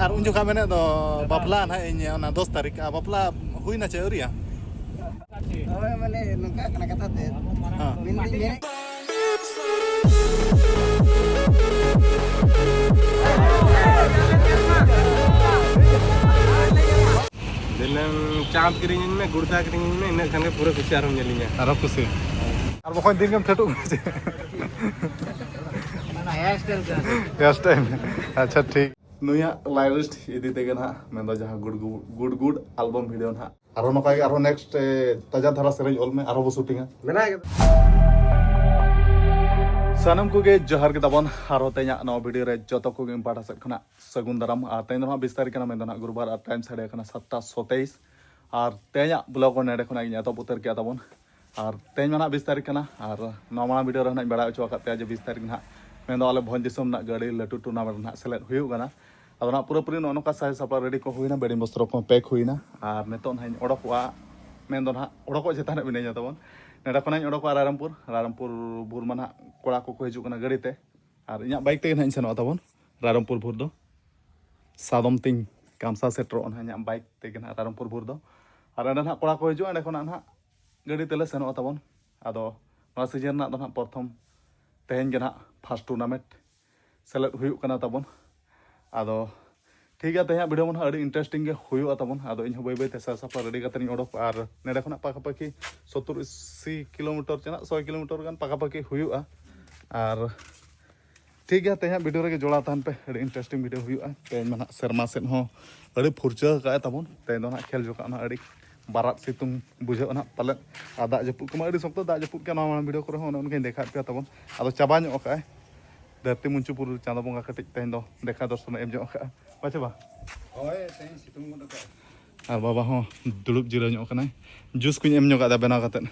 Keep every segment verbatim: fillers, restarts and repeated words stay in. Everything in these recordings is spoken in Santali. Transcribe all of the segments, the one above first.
ᱟᱨ ᱩᱱ ᱡᱚᱠᱷᱟ ᱢᱮᱱᱮᱫ ᱫᱚ ᱵᱟᱯᱞᱟ ᱱᱟᱦᱟᱜ ᱤᱧ ᱚᱱᱟ ᱫᱚᱥ ᱛᱟᱹᱨᱤᱠᱷ, ᱟᱨ ᱵᱟᱯᱞᱟ ᱦᱩᱭᱱᱟ ᱪᱮ ᱟᱹᱣᱨᱤᱭᱟ? ᱦᱳᱭ, ᱢᱟᱱᱮ ᱱᱚᱝᱠᱟ ᱠᱟᱱᱟ ᱠᱟᱛᱷᱟ ᱛᱮ᱾ ᱦᱮᱸ᱾ ᱢᱮᱱ ᱫᱚᱧ ᱢᱮᱱᱮᱫ ᱫᱤᱱᱟᱹᱢ ᱪᱟᱯ ᱠᱤᱨᱤᱧ ᱟᱹᱧ ᱢᱮ, ᱜᱩᱲᱫᱟ ᱠᱤᱨᱤᱧ ᱟᱹᱧ ᱢᱮ, ᱤᱱᱟᱹᱜ ᱠᱷᱟᱱ ᱜᱮ ᱯᱩᱨᱟᱹ ᱠᱩᱥᱤ ᱟᱨᱦᱚᱢ ᱧᱮᱞᱤᱧᱟ᱾ ᱟᱨᱦᱚᱸ ᱠᱩᱥᱤ᱾ ᱟᱨ ᱵᱟᱠᱷᱟᱱ ᱫᱤᱱ ᱜᱮᱢ ᱴᱷᱟᱹᱴᱩᱜ ᱠᱟᱱᱟ ᱪᱮ? ᱚᱱᱟ hair style ᱠᱟᱱᱟ᱾ Hair style᱾ ᱟᱪᱪᱷᱟ, ᱴᱷᱤᱠ᱾ ᱱᱩᱭᱟᱜ ᱞᱟᱭᱨᱤᱥᱴ ᱤᱫᱤ ᱛᱮᱜᱮ ᱱᱟᱦᱟᱜ, ᱢᱮᱱᱫᱚ ᱡᱟᱦᱟᱸ good good, good good album video ᱱᱟᱦᱟᱜ, ᱟᱨᱦᱚᱸ ᱱᱚᱝᱠᱟ ᱜᱮ ᱟᱨᱦᱚᱸ ᱱᱮᱠᱥᱴ ᱛᱟᱡᱟ ᱫᱷᱟᱨᱟ ᱥᱮᱨᱮᱧ ᱚᱞ ᱢᱮ, ᱟᱨᱦᱚᱸ ᱵᱚ ᱥᱩᱴᱤᱝᱟ᱾ ᱢᱮᱱᱟᱭ ᱠᱟᱫᱟ᱾ ᱥᱟᱱᱟᱢ ᱠᱚᱜᱮ ᱡᱚᱦᱟᱨ ᱜᱮ ᱛᱟᱵᱚᱱ, ᱟᱨᱦᱚᱸ ᱛᱮᱦᱮᱧᱟᱜ ᱱᱚᱣᱟ ᱵᱷᱤᱰᱤᱭᱳ ᱨᱮ ᱡᱚᱛᱚ ᱠᱚᱜᱮ ᱤᱧ ᱯᱟᱦᱴᱟ ᱥᱮᱫ ᱠᱷᱚᱱᱟᱜ ᱥᱟᱹᱜᱩᱱ ᱫᱟᱨᱟᱢ᱾ ᱟᱨ ᱛᱮᱦᱮᱧ ᱫᱚ ᱱᱟᱦᱟᱜ ᱵᱤᱥ ᱛᱟᱹᱨᱤᱠᱷ ᱠᱟᱱᱟ, ᱢᱮᱱᱫᱚ ᱱᱟᱦᱟᱜ ᱜᱩᱨᱩᱵᱟᱨ, ᱟᱨ ᱴᱟᱭᱤᱢ ᱥᱟᱰᱮ ᱠᱟᱱᱟ ᱥᱟᱛᱴᱟ ᱥᱚᱛᱮᱭᱤᱥ᱾ ᱟᱨ ᱛᱮᱦᱮᱧᱟᱜ ᱵᱞᱚᱜ ᱦᱚᱸ ᱱᱮᱰᱮ ᱠᱷᱚᱱᱟᱜ ᱜᱤᱧ ᱮᱛᱚᱦᱚᱵ ᱩᱛᱟᱹᱨ ᱠᱮᱜᱼᱟ ᱛᱟᱵᱚᱱ᱾ ᱟᱨ ᱛᱮᱦᱮᱧ ᱢᱟ ᱱᱟᱦᱟᱜ ᱵᱤᱥ ᱛᱟᱹᱨᱤᱠᱷ ᱠᱟᱱᱟ, ᱟᱨ ᱱᱚᱣᱟ ᱢᱟᱲᱟᱝ ᱵᱷᱤᱰᱤᱭᱳ ᱨᱮ ᱱᱟᱦᱟᱜ ᱤᱧ ᱵᱟᱲᱟᱭ ᱦᱚᱪᱚ ᱟᱠᱟᱫ ᱯᱮᱭᱟ ᱡᱮ ᱵᱤᱥ ᱛᱟᱹᱨᱤᱠᱷ ᱱᱟᱦᱟᱜ, ᱢᱮᱱᱫᱚ ᱟᱞᱮ ᱵᱷᱚᱸᱡᱽ ᱫᱤᱥᱚᱢ ᱨᱮᱱᱟᱜ ᱜᱟᱹᱰᱤ ᱞᱟᱹᱴᱩ ᱴᱩᱨᱱᱟᱢᱮᱱᱴ ᱱᱟᱦᱟᱜ ᱥᱮᱞᱮᱫ ᱦᱩᱭᱩᱜ ᱠᱟᱱᱟ᱾ ᱟᱫᱚ ᱱᱟᱦᱟᱜ ᱯᱩᱨᱟᱹᱯᱩᱨᱤ ᱱᱚᱜᱼᱚ ᱱᱚᱝᱠᱟ ᱥᱟᱡᱽ ᱥᱟᱯᱲᱟᱣ ᱨᱮᱰᱤ ᱠᱚ ᱦᱩᱭᱱᱟ, ᱵᱮᱰᱤᱝ ᱵᱚᱥᱛᱨᱚ ᱠᱚᱦᱚᱸ ᱯᱮᱠ ᱦᱩᱭᱱᱟ᱾ ᱟᱨ ᱱᱤᱛᱚᱜ ᱱᱟᱦᱟᱜ ᱤᱧ ᱚᱰᱚᱠᱚᱜᱼᱟ, ᱢᱮᱱᱫᱚ ᱱᱟᱦᱟᱜ ᱚᱰᱚᱠᱚᱜ ᱪᱮᱛᱟᱱ ᱨᱮ ᱢᱤᱱᱟᱹᱧᱟ ᱛᱟᱵᱚᱱ᱾ ᱱᱚᱰᱮ ᱠᱷᱚᱱᱟᱜ ᱤᱧ ᱚᱰᱚᱠᱚᱜᱼᱟ ᱨᱟᱭᱨᱚᱝᱯᱩᱨ, ᱨᱟᱭᱨᱚᱝᱯᱩᱨ ᱵᱷᱳᱨ ᱢᱟ ᱱᱟᱦᱟᱜ ᱠᱚᱲᱟ ᱠᱚᱠᱚ ᱦᱤᱡᱩᱜ ᱠᱟᱱᱟ ᱜᱟᱹᱰᱤ ᱛᱮ, ᱟᱨ ᱤᱧᱟᱹᱜ ᱵᱟᱭᱤᱠ ᱛᱮᱜᱮ ᱱᱟᱦᱟᱜ ᱤᱧ ᱥᱮᱱᱚᱜᱼᱟ ᱛᱟᱵᱚᱱ ᱨᱟᱭᱨᱚᱝᱯᱩᱨ ᱵᱷᱳᱨ ᱫᱚ᱾ ᱥᱟᱫᱚᱢ ᱛᱤᱧ ᱠᱟᱢᱥᱟ ᱥᱮᱴᱮᱨᱚᱜᱼᱟ ᱱᱟᱦᱟᱜ ᱤᱧᱟᱹᱜ ᱵᱟᱭᱤᱠ ᱛᱮᱜᱮ ᱱᱟᱦᱟᱜ ᱨᱟᱭᱨᱚᱝᱯᱩᱨ ᱵᱷᱳᱨ ᱫᱚ᱾ ᱟᱨ ᱚᱸᱰᱮ ᱱᱟᱦᱟᱜ ᱠᱚᱲᱟ ᱠᱚ ᱦᱤᱡᱩᱜᱼᱟ, ᱚᱸᱰᱮ ᱠᱷᱚᱱᱟᱜ ᱱᱟᱦᱟᱜ ᱜᱟᱹᱰᱤ ᱛᱮᱞᱮ ᱥᱮᱱᱚᱜᱼᱟ ᱛᱟᱵᱚᱱ᱾ ᱟᱫᱚ ᱱᱚᱣᱟ ᱥᱤᱡᱤᱱ ᱨᱮᱱᱟᱜ ᱫᱚ ᱱᱟᱦᱟᱜ ᱯᱨᱚᱛᱷᱚᱢ, ᱛᱮᱦᱮᱧ ᱜᱮ ᱱᱟᱦᱟᱜ ᱯᱷᱟᱥᱴ ᱴᱩᱨᱱᱟᱢᱮᱱᱴ ᱥᱮᱞᱮᱫ ᱦᱩᱭᱩᱜ ᱠᱟᱱᱟ ᱛᱟᱵᱚᱱ᱾ ᱟᱫᱚ ᱴᱷᱤᱠ ᱜᱮᱭᱟ, ᱛᱮᱦᱮᱧᱟᱜ ᱵᱷᱤᱰᱤᱭᱳ ᱢᱟ ᱱᱟᱦᱟᱜ ᱟᱹᱰᱤ ᱤᱱᱴᱟᱨᱮᱥᱴᱤᱝ ᱜᱮ ᱦᱩᱭᱩᱜᱼᱟ ᱛᱟᱵᱚᱱ᱾ ᱟᱫᱚ ᱤᱧ ᱦᱚᱸ ᱵᱟᱹᱭ ᱵᱟᱹᱭ ᱛᱮ ᱥᱟᱡᱽ ᱥᱟᱯᱲᱟᱣ ᱨᱮᱰᱤ ᱠᱟᱛᱮ ᱤᱧ ᱚᱰᱚᱠᱚᱜᱼᱟ᱾ ᱟᱨ ᱱᱚᱰᱮ ᱠᱷᱚᱱᱟᱜ ᱯᱟᱠᱟᱯᱟᱠᱤ ᱥᱚᱛᱛᱚᱨ ᱟᱥᱤ ᱠᱤᱞᱳᱢᱤᱴᱟᱨ ᱪᱟᱞᱟᱜ, ᱥᱚᱭ ᱠᱤᱞᱳᱢᱤᱴᱟᱨ ᱜᱟᱱ ᱯᱟᱠᱟᱯᱟᱠᱤ ᱦᱩᱭᱩᱜᱼᱟ᱾ ᱟᱨ ᱴᱷᱤᱠ ᱜᱮᱭᱟ, ᱛᱮᱦᱮᱧᱟᱜ ᱵᱷᱤᱰᱤᱭᱳ ᱨᱮᱜᱮ ᱡᱚᱲᱟᱣ ᱛᱟᱦᱮᱱ ᱯᱮ, ᱟᱹᱰᱤ ᱤᱱᱴᱟᱨᱮᱥᱴᱤᱝ ᱵᱷᱤᱰᱤᱭᱳ ᱦᱩᱭᱩᱜᱼᱟ᱾ ᱛᱮᱦᱮᱧ ᱢᱟ ᱱᱟᱦᱟᱜ ᱥᱮᱨᱢᱟ ᱥᱮᱫ ᱦᱚᱸ ᱟᱹᱰᱤ ᱯᱷᱩᱨᱪᱟᱹ ᱟᱠᱟᱫ ᱛᱟᱵᱚᱱ᱾ ᱛᱮᱦᱮᱧ ᱫᱚ ᱱᱟᱦᱟᱜ ᱠᱷᱮᱞ ᱡᱚᱠᱷᱟᱜ ᱱᱟᱦᱟᱜ ᱟᱹᱰᱤ ᱵᱟᱨᱟᱫ ᱥᱤᱛᱩᱝ ᱵᱩᱡᱷᱟᱹᱜᱼᱟ ᱱᱟᱦᱟᱜ ᱯᱟᱞᱮᱫ᱾ ᱟᱨ ᱫᱟᱜ ᱡᱟᱹᱯᱩᱫ ᱠᱚᱢᱟ ᱟᱹᱰᱤ ᱥᱚᱠᱛᱚ ᱫᱟᱜ ᱡᱟᱹᱯᱩᱫ ᱠᱟᱱ, ᱱᱚᱣᱟ ᱢᱟᱲᱟᱝ ᱵᱷᱤᱰᱤᱭᱳ ᱠᱚᱨᱮ ᱦᱚᱸ ᱚᱱᱮ ᱚᱱᱠᱟᱧ ᱫᱮᱠᱷᱟᱣᱟᱫ ᱯᱮᱭᱟ ᱛᱟᱵᱚᱱ᱾ ᱟᱫᱚ ᱪᱟᱵᱟ ᱧᱚᱜ ᱠᱟᱜᱼᱟᱭ ᱫᱷᱟᱹᱨᱛᱤ ᱢᱩᱧᱪᱩ ᱯᱩᱨᱤ ᱪᱟᱸᱫᱳ ᱵᱚᱸᱜᱟ, ᱠᱟᱹᱴᱤᱡ ᱛᱮᱦᱮᱧ ᱫᱚ ᱫᱮᱠᱷᱟ ᱫᱚᱨᱥᱚᱱᱮ ᱮᱢ ᱧᱚᱜ ᱠᱟᱜᱼᱟ, ᱵᱟᱪᱷᱮ ᱵᱟ? ᱦᱳᱭ, ᱛᱮᱦᱮᱧ ᱥᱤᱛᱩᱝ ᱜᱚᱫ ᱠᱟᱜᱼᱟᱭ᱾ ᱟᱨ ᱵᱟᱵᱟ ᱦᱚᱸ ᱫᱩᱲᱩᱵ ᱡᱤᱨᱟᱹᱣ ᱧᱚᱜ ᱠᱟᱱᱟᱭ, ᱡᱩᱥ ᱠᱚᱧ ᱮᱢ ᱧᱚᱜ ᱠᱟᱫᱟ ᱵᱮᱱᱟᱣ ᱠᱟᱛᱮᱫ᱾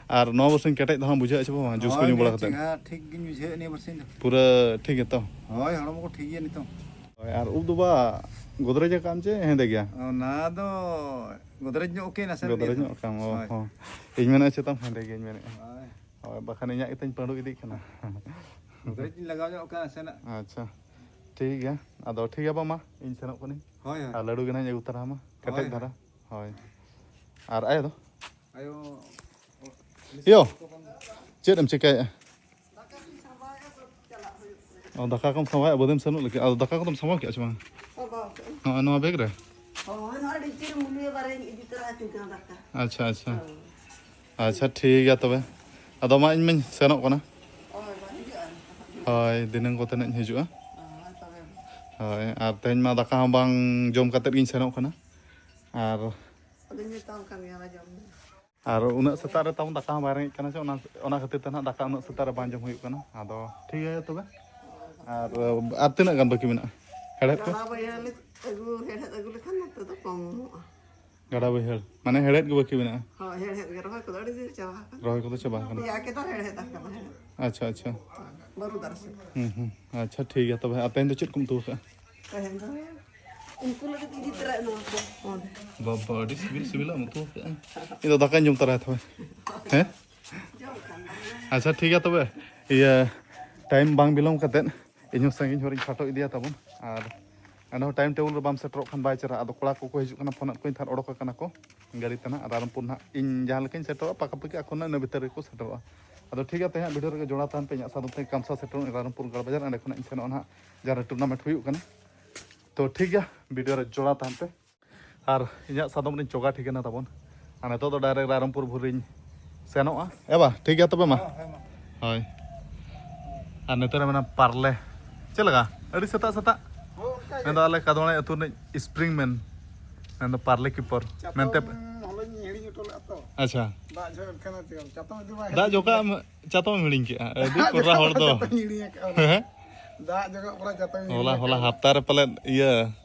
ᱟᱨ ᱱᱚᱣᱟ ᱵᱚᱨᱥᱚᱧ ᱠᱮᱴᱮᱡ ᱫᱚ ᱦᱟᱸᱜ ᱵᱩᱡᱷᱟᱹᱜᱼᱟ ᱪᱮ ᱵᱟᱝ, ᱡᱩᱥ ᱠᱚ ᱦᱳᱭ, ᱧᱩ ᱵᱟᱲᱟ ᱵᱮᱥ ᱠᱟᱛᱮᱫ᱾ ᱪᱮᱦᱨᱟ ᱴᱷᱤᱠ ᱜᱤᱧ ᱵᱩᱡᱷᱟᱹᱣᱮᱫ ᱱᱤᱭᱟᱹ ᱵᱟᱨᱥᱤᱧ ᱫᱚ᱾ ᱯᱩᱨᱟᱹ ᱴᱷᱤᱠ ᱜᱮᱛᱚ? ᱦᱳᱭ, ᱦᱚᱲᱢᱚ ᱠᱚ ᱴᱷᱤᱠ ᱜᱮᱭᱟ ᱱᱤᱛᱚᱝ᱾ ᱦᱳᱭ, ᱟᱨ ᱩᱵ ᱫᱚ ᱵᱟ ᱜᱚᱫᱨᱮᱡ ᱟᱠᱟᱫ ᱟᱢ ᱪᱮ ᱦᱮᱸᱫᱮ ᱜᱮᱭᱟ? ᱚᱱᱟ ᱫᱚ ᱜᱚᱫᱨᱮᱡ ᱧᱚᱜ ᱠᱟᱹᱡ ᱱᱟᱥᱮ ᱜᱚᱫᱨᱮᱡ ᱱᱤᱭᱟᱹ ᱫᱚ᱾ ᱧᱚᱜ ᱠᱟᱜ ᱟᱢ, ᱚ ᱦᱳᱭ᱾ ᱦᱚᱸ᱾ ᱤᱧ ᱢᱮᱱᱮᱫᱼᱟ ᱪᱮᱛᱟᱢ ᱦᱮᱸᱫᱮ ᱜᱮᱭᱟᱧ ᱢᱮᱱᱮᱫᱼᱟ᱾ ᱦᱳᱭ᱾ ᱦᱳᱭ, ᱵᱟᱠᱷᱟᱱ ᱤᱧᱟᱹᱜ ᱜᱮᱛᱟᱧ ᱯᱟᱹᱰᱩ ᱤᱫᱤᱜ ᱠᱟᱱᱟ᱾ ᱜᱚᱫᱨᱮᱡ ᱤᱧ ᱞᱟᱜᱟᱣ ᱧᱚᱜ ᱠᱟᱜᱼᱟ ᱱᱟᱥᱮᱱᱟᱜ᱾ ᱟᱪᱪᱷᱟ᱾ ᱴᱷᱤᱠ ᱜᱮᱭᱟ, ᱟᱫᱚ ᱴᱷᱤᱠ ᱜᱮᱭᱟ ᱵᱟᱵᱟ, ᱢᱟ ᱤᱧ ᱥᱮᱱᱚᱜ ᱠᱟᱹᱱᱟᱹᱧ᱾ ᱦᱳᱭ, ᱦᱳᱭ᱾ ᱟᱨ ᱞᱟᱹᱰᱩ ᱜᱮ ᱱᱟᱦᱟᱜ ᱤᱧ ᱟᱹᱜᱩ ᱛᱟᱨᱟ ᱟᱢᱟ, ᱠᱮᱴᱮᱡ ᱦᱳᱭ, ᱫᱷᱟᱨᱟ᱾ ᱦᱳᱭ᱾ ᱟᱨ ᱟᱭᱳ ᱫᱚ? ᱟᱭᱳ ᱭᱳ, ᱪᱮᱫ ᱮᱢ ᱪᱮᱠᱟᱭᱮᱫᱼᱟ? ᱚ, ᱫᱟᱠᱟ ᱠᱚᱢ ᱥᱟᱢᱵᱟᱣᱮᱫᱼᱟ, ᱵᱟᱹᱫᱮᱢ ᱥᱮᱱᱚᱜ ᱞᱟᱹᱜᱤᱫ᱾ ᱟᱫᱚ ᱫᱟᱠᱟ ᱠᱚᱫᱚᱢ ᱥᱟᱢᱵᱟᱣ ᱠᱮᱫᱼᱟ ᱥᱮ ᱵᱟᱝ? ᱥᱟᱢᱵᱟᱣ ᱠᱮᱫᱼᱟ᱾ ᱱᱚᱜᱼᱚᱭ ᱱᱚᱣᱟ ᱵᱮᱜᱽ ᱨᱮ? ᱦᱳᱭ, ᱱᱚᱣᱟ ᱰᱤᱪᱤ ᱨᱮ ᱢᱩᱞᱤᱭᱟᱹ ᱵᱟᱨᱭᱟᱧ ᱤᱫᱤ ᱛᱚᱨᱟ ᱟᱹᱠᱤᱱ ᱠᱟᱱᱟ ᱫᱟᱠᱟ᱾ ᱟᱪᱪᱷᱟ, ᱟᱪᱪᱷᱟ᱾ ᱦᱳᱭ᱾ ᱟᱪᱪᱷᱟ, ᱴᱷᱤᱠ ᱜᱮᱭᱟ ᱛᱚᱵᱮ᱾ ᱟᱫᱚ ᱢᱟ, ᱤᱧ ᱢᱟᱧ ᱥᱮᱱᱚᱜ ᱠᱟᱱᱟ᱾ ᱦᱳᱭ, ᱢᱟ ᱦᱤᱡᱩᱜᱼᱟ᱾ ᱦᱳᱭ, ᱫᱷᱤᱱᱟᱹᱝ ᱠᱚᱛᱮ ᱱᱟᱜ ᱤᱧ ᱦᱤᱡᱩᱜᱼᱟ᱾ ᱦᱳᱭ, ᱛᱚᱵᱮ᱾ ᱦᱳᱭ, ᱟᱨ ᱛᱮᱦᱮᱧ ᱢᱟ ᱫᱟᱠᱟ ᱦᱚᱸ ᱵᱟᱝ ᱡᱚᱢ ᱠᱟᱛᱮᱫ ᱜᱤᱧ ᱥᱮᱱᱚᱜ ᱠᱟᱱᱟ᱾ ᱟᱨ ᱟᱫᱚᱧ ᱢᱮᱛᱟᱢ ᱠᱟᱱ ᱜᱮᱭᱟ, ᱵᱟᱭ ᱡᱚᱢ ᱫᱟ᱾ ᱟᱨ ᱩᱱᱟᱹᱜ ᱥᱮᱛᱟᱜ ᱨᱮ ᱛᱟᱵᱚᱱ ᱫᱟᱠᱟ ᱦᱚᱸ ᱵᱟᱭ ᱨᱮᱸᱜᱮᱡ ᱠᱟᱱᱟ ᱥᱮ, ᱚᱱᱟ, ᱚᱱᱟ ᱠᱷᱟᱹᱛᱤᱨ ᱛᱮ ᱱᱟᱦᱟᱜ ᱫᱟᱠᱟ ᱩᱱᱟᱹᱜ ᱥᱮᱛᱟᱜ ᱨᱮ ᱵᱟᱝ ᱡᱚᱢ ᱦᱩᱭᱩᱜ ᱠᱟᱱᱟ᱾ ᱟᱫᱚ ᱴᱷᱤᱠ ᱜᱮᱭᱟ ᱛᱚᱵᱮ᱾ ᱟᱨ, ᱟᱨ ᱛᱤᱱᱟᱹᱜ ᱜᱟᱱ ᱵᱟᱹᱠᱤ ᱢᱮᱱᱟᱜᱼᱟ ᱦᱮᱲᱦᱮᱫ ᱠᱚ? ᱜᱟᱰᱟ ᱵᱟᱹᱭᱦᱟᱹᱲ ᱞᱮ ᱟᱹᱜᱩ, ᱦᱮᱲᱦᱮᱫ ᱟᱹᱜᱩ ᱞᱮᱠᱷᱟᱱ ᱱᱚᱛᱮ ᱫᱚ ᱠᱚᱢᱚᱜᱼᱟ᱾ ᱜᱟᱰᱟ ᱵᱟᱹᱭᱦᱟᱹᱲ, ᱢᱟᱱᱮ ᱦᱮᱲᱦᱮᱫ ᱜᱮ ᱵᱟᱹᱠᱤ ᱢᱮᱱᱟᱜᱼᱟ? ᱦᱳᱭ, ᱦᱮᱲᱦᱮᱫ ᱜᱮ, ᱨᱚᱦᱚᱭ ᱠᱚᱫᱚ ᱟᱹᱰᱤ ᱡᱳᱨ ᱪᱟᱵᱟ ᱟᱠᱟᱱᱟ᱾ ᱨᱚᱦᱚᱭ ᱠᱚᱫᱚ ᱪᱟᱵᱟ ᱟᱠᱟᱱᱟ᱾ ᱯᱮᱭᱟ ᱠᱮᱫᱟ ᱦᱮᱲᱦᱮᱫ ᱟᱠᱟᱱᱟ, ᱦᱮᱲᱦᱮᱫ᱾ ᱟᱪᱪᱷᱟ, ᱟᱪᱪᱷᱟ᱾ ᱵᱟᱹᱨᱩ ᱫᱟᱨᱮ ᱥᱮᱫ᱾ ᱦᱩᱸ, ᱦᱩᱸ᱾ ᱟᱪᱪᱷᱟ, ᱴᱷᱤᱠ ᱜᱮᱭᱟ ᱛᱚᱵᱮ᱾ ᱟᱨ ᱛᱮᱦᱮᱧ ᱫᱚ ᱪᱮᱫ ᱠᱚᱢ ᱩᱛᱩ ᱟᱠᱟᱫᱼᱟ? ᱛᱮᱦᱮᱧ ᱫᱚ ᱩᱱᱠᱩ ᱞᱟᱹᱜᱤᱫ ᱤᱫᱤ ᱛᱚᱨᱟᱭ ᱱᱚᱣᱟ ᱠᱚ᱾ ᱵᱟᱵᱟ, ᱟᱹᱰᱤ ᱥᱤᱵᱤᱞ ᱥᱤᱵᱤᱞᱟᱜ ᱮᱢ ᱩᱛᱩ ᱟᱠᱟᱫᱼᱟ᱾ ᱤᱧ ᱫᱚ ᱫᱟᱠᱟᱧ ᱡᱚᱢ ᱛᱚᱨᱟᱭᱟ ᱛᱚᱵᱮ᱾ ᱦᱮᱸ? ᱟᱪᱪᱷᱟ, ᱴᱷᱤᱠ ᱜᱮᱭᱟ ᱛᱚᱵᱮ᱾ ᱤᱭᱟᱹ, ᱴᱟᱭᱤᱢ ᱵᱟᱝ ᱵᱤᱞᱚᱢ ᱠᱟᱛᱮᱫ ᱤᱧ ᱦᱚᱸ ᱥᱟᱺᱜᱤᱧ ᱦᱚᱨᱤᱧ ᱯᱷᱟᱴᱚ ᱤᱫᱤᱭᱟ ᱛᱟᱵᱚᱱ᱾ ᱟᱨ ᱮᱱᱦᱚᱸ ᱴᱟᱭᱤᱢ ᱴᱮᱵᱚᱞ ᱨᱮ ᱵᱟᱢ ᱥᱮᱴᱮᱨᱚᱜ ᱠᱷᱟᱱ ᱵᱟᱭ ᱪᱮᱦᱨᱟ᱾ ᱟᱫᱚ ᱠᱚᱲᱟ ᱠᱚᱠᱚ ᱦᱤᱡᱩᱜ ᱠᱟᱱᱟ, ᱯᱷᱳᱱ ᱟᱫ ᱠᱚᱣᱟᱧ, ᱛᱟᱦᱚᱞᱮ ᱚᱰᱚᱠ ᱟᱠᱟᱱᱟ ᱠᱚ ᱜᱟᱹᱰᱤ ᱛᱮ ᱱᱟᱦᱟᱜ᱾ ᱨᱟᱭᱨᱚᱝᱯᱩᱨ ᱱᱟᱦᱟᱜ ᱤᱧ ᱡᱟᱦᱟᱸ ᱞᱮᱠᱟᱧ ᱥᱮᱴᱮᱨᱚᱜᱼᱟ, ᱯᱟᱠᱟᱯᱟᱠᱤ ᱟᱠᱚ ᱱᱟᱦᱟᱜ ᱤᱱᱟᱹ ᱵᱷᱤᱛᱟᱹᱨ ᱨᱮᱠᱚ ᱥᱮᱴᱮᱨᱚᱜᱼᱟ᱾ ᱟᱫᱚ ᱴᱷᱤᱠ ᱜᱮᱭᱟ, ᱛᱮᱦᱮᱧᱟᱜ ᱵᱷᱤᱰᱤᱭᱳ ᱨᱮᱜᱮ ᱡᱚᱲᱟᱣ ᱛᱟᱦᱮᱱ ᱯᱮ᱾ ᱤᱧᱟᱹᱜ ᱥᱟᱫᱚᱢ ᱛᱮ ᱠᱟᱢᱥᱟ ᱥᱮᱴᱮᱨᱚᱜ ᱨᱟᱭᱨᱚᱝᱯᱩᱨ ᱜᱟᱲ ᱵᱟᱡᱟᱨ, ᱚᱸᱰᱮ ᱠᱷᱚᱱᱟᱜ ᱤᱧ ᱥᱮᱱᱚᱜᱼᱟ ᱱᱟᱦᱟᱜ ᱡᱟᱦᱟᱸ ᱨᱮ ᱴᱩᱨᱱᱟᱢᱮᱱᱴ ᱦᱩᱭᱩᱜ ᱠᱟᱱᱟ᱾ ᱛᱚ ᱴᱷᱤᱠ ᱜᱮᱭᱟ, ᱵᱷᱤᱰᱤᱭᱳ ᱨᱮ ᱡᱚᱲᱟᱣ ᱛᱟᱦᱮᱱ ᱯᱮ᱾ ᱟᱨ ᱤᱧᱟᱹᱜ ᱥᱟᱫᱚᱢ ᱨᱤᱧ ᱪᱚᱜᱟ ᱴᱷᱤᱠᱟᱹᱱᱟ ᱛᱟᱵᱚᱱ᱾ ᱟᱨ ᱱᱤᱛᱚᱜ ᱫᱚ ᱰᱟᱭᱨᱮᱠᱴ ᱨᱟᱭᱨᱚᱝᱯᱩᱨ ᱵᱷᱳᱨ ᱨᱤᱧ ᱥᱮᱱᱚᱜᱼᱟ᱾ ᱮ ᱵᱟ, ᱴᱷᱤᱠ ᱜᱮᱭᱟ ᱛᱚᱵᱮ ᱢᱟ᱾ ᱦᱮᱸ, ᱦᱮᱸ, ᱢᱟ᱾ ᱦᱳᱭ᱾ ᱟᱨ ᱱᱤᱛᱚᱜ ᱨᱮ ᱢᱮᱱᱟᱜᱼᱟ ᱯᱟᱨᱞᱮ᱾ ᱪᱮᱫ ᱞᱮᱠᱟ? ᱟᱹᱰᱤ ᱥᱮᱛᱟᱜ ᱥᱮᱛᱟᱜ᱾ ᱦᱳᱭ, ᱚᱱᱠᱟ ᱜᱮ᱾ ᱢᱮᱱᱫᱚ ᱟᱞᱮ ᱠᱟᱫᱣᱟᱲᱤ ᱟᱹᱛᱩ ᱨᱤᱱᱤᱡ ᱥᱯᱨᱤᱝ ᱢᱮᱱ, ᱢᱮᱱᱫᱚ ᱯᱟᱨᱞᱮ ᱠᱤᱯᱚᱨ᱾ ᱪᱟᱛᱚᱢ ᱢᱮᱱᱛᱮ ᱦᱚᱞᱟᱧ ᱦᱤᱲᱤᱧ ᱦᱚᱴᱚ ᱞᱮᱫᱼᱟ ᱛᱚ᱾ ᱟᱪᱪᱷᱟ᱾ ᱫᱟᱜ ᱡᱚᱜ ᱮᱱᱠᱷᱟᱱ ᱪᱟᱛᱚᱢ ᱤᱫᱤ ᱵᱟᱭ ᱫᱟᱜ ᱦᱤᱲᱤᱧ ᱡᱚᱠᱷᱟᱜ ᱠᱮᱫᱟ᱾ ᱪᱟᱛᱚᱢ ᱮᱢ ᱦᱤᱲᱤᱧ ᱠᱮᱜᱼᱟ? ᱟᱹᱰᱤ ᱫᱟᱜ ᱠᱚᱨᱟ ᱡᱚᱠᱷᱚᱱ ᱦᱚᱲ ᱫᱚ᱾ ᱪᱟᱛᱚᱢ ᱦᱤᱲᱤᱧ ᱟᱠᱟᱫᱼᱟ᱾ ᱦᱮᱸ? ᱫᱟᱜ ᱡᱚᱠᱷᱚᱱ ᱯᱩᱨᱟᱹ ᱪᱟᱛᱚᱢ ᱦᱤᱲᱤᱧ ᱦᱚᱞᱟ, ᱦᱚᱞᱟ ᱟᱠᱟᱫᱼᱟ᱾ ᱦᱟᱯᱛᱟ ᱨᱮ ᱯᱟᱞᱮᱫ ᱤᱭᱟᱹ,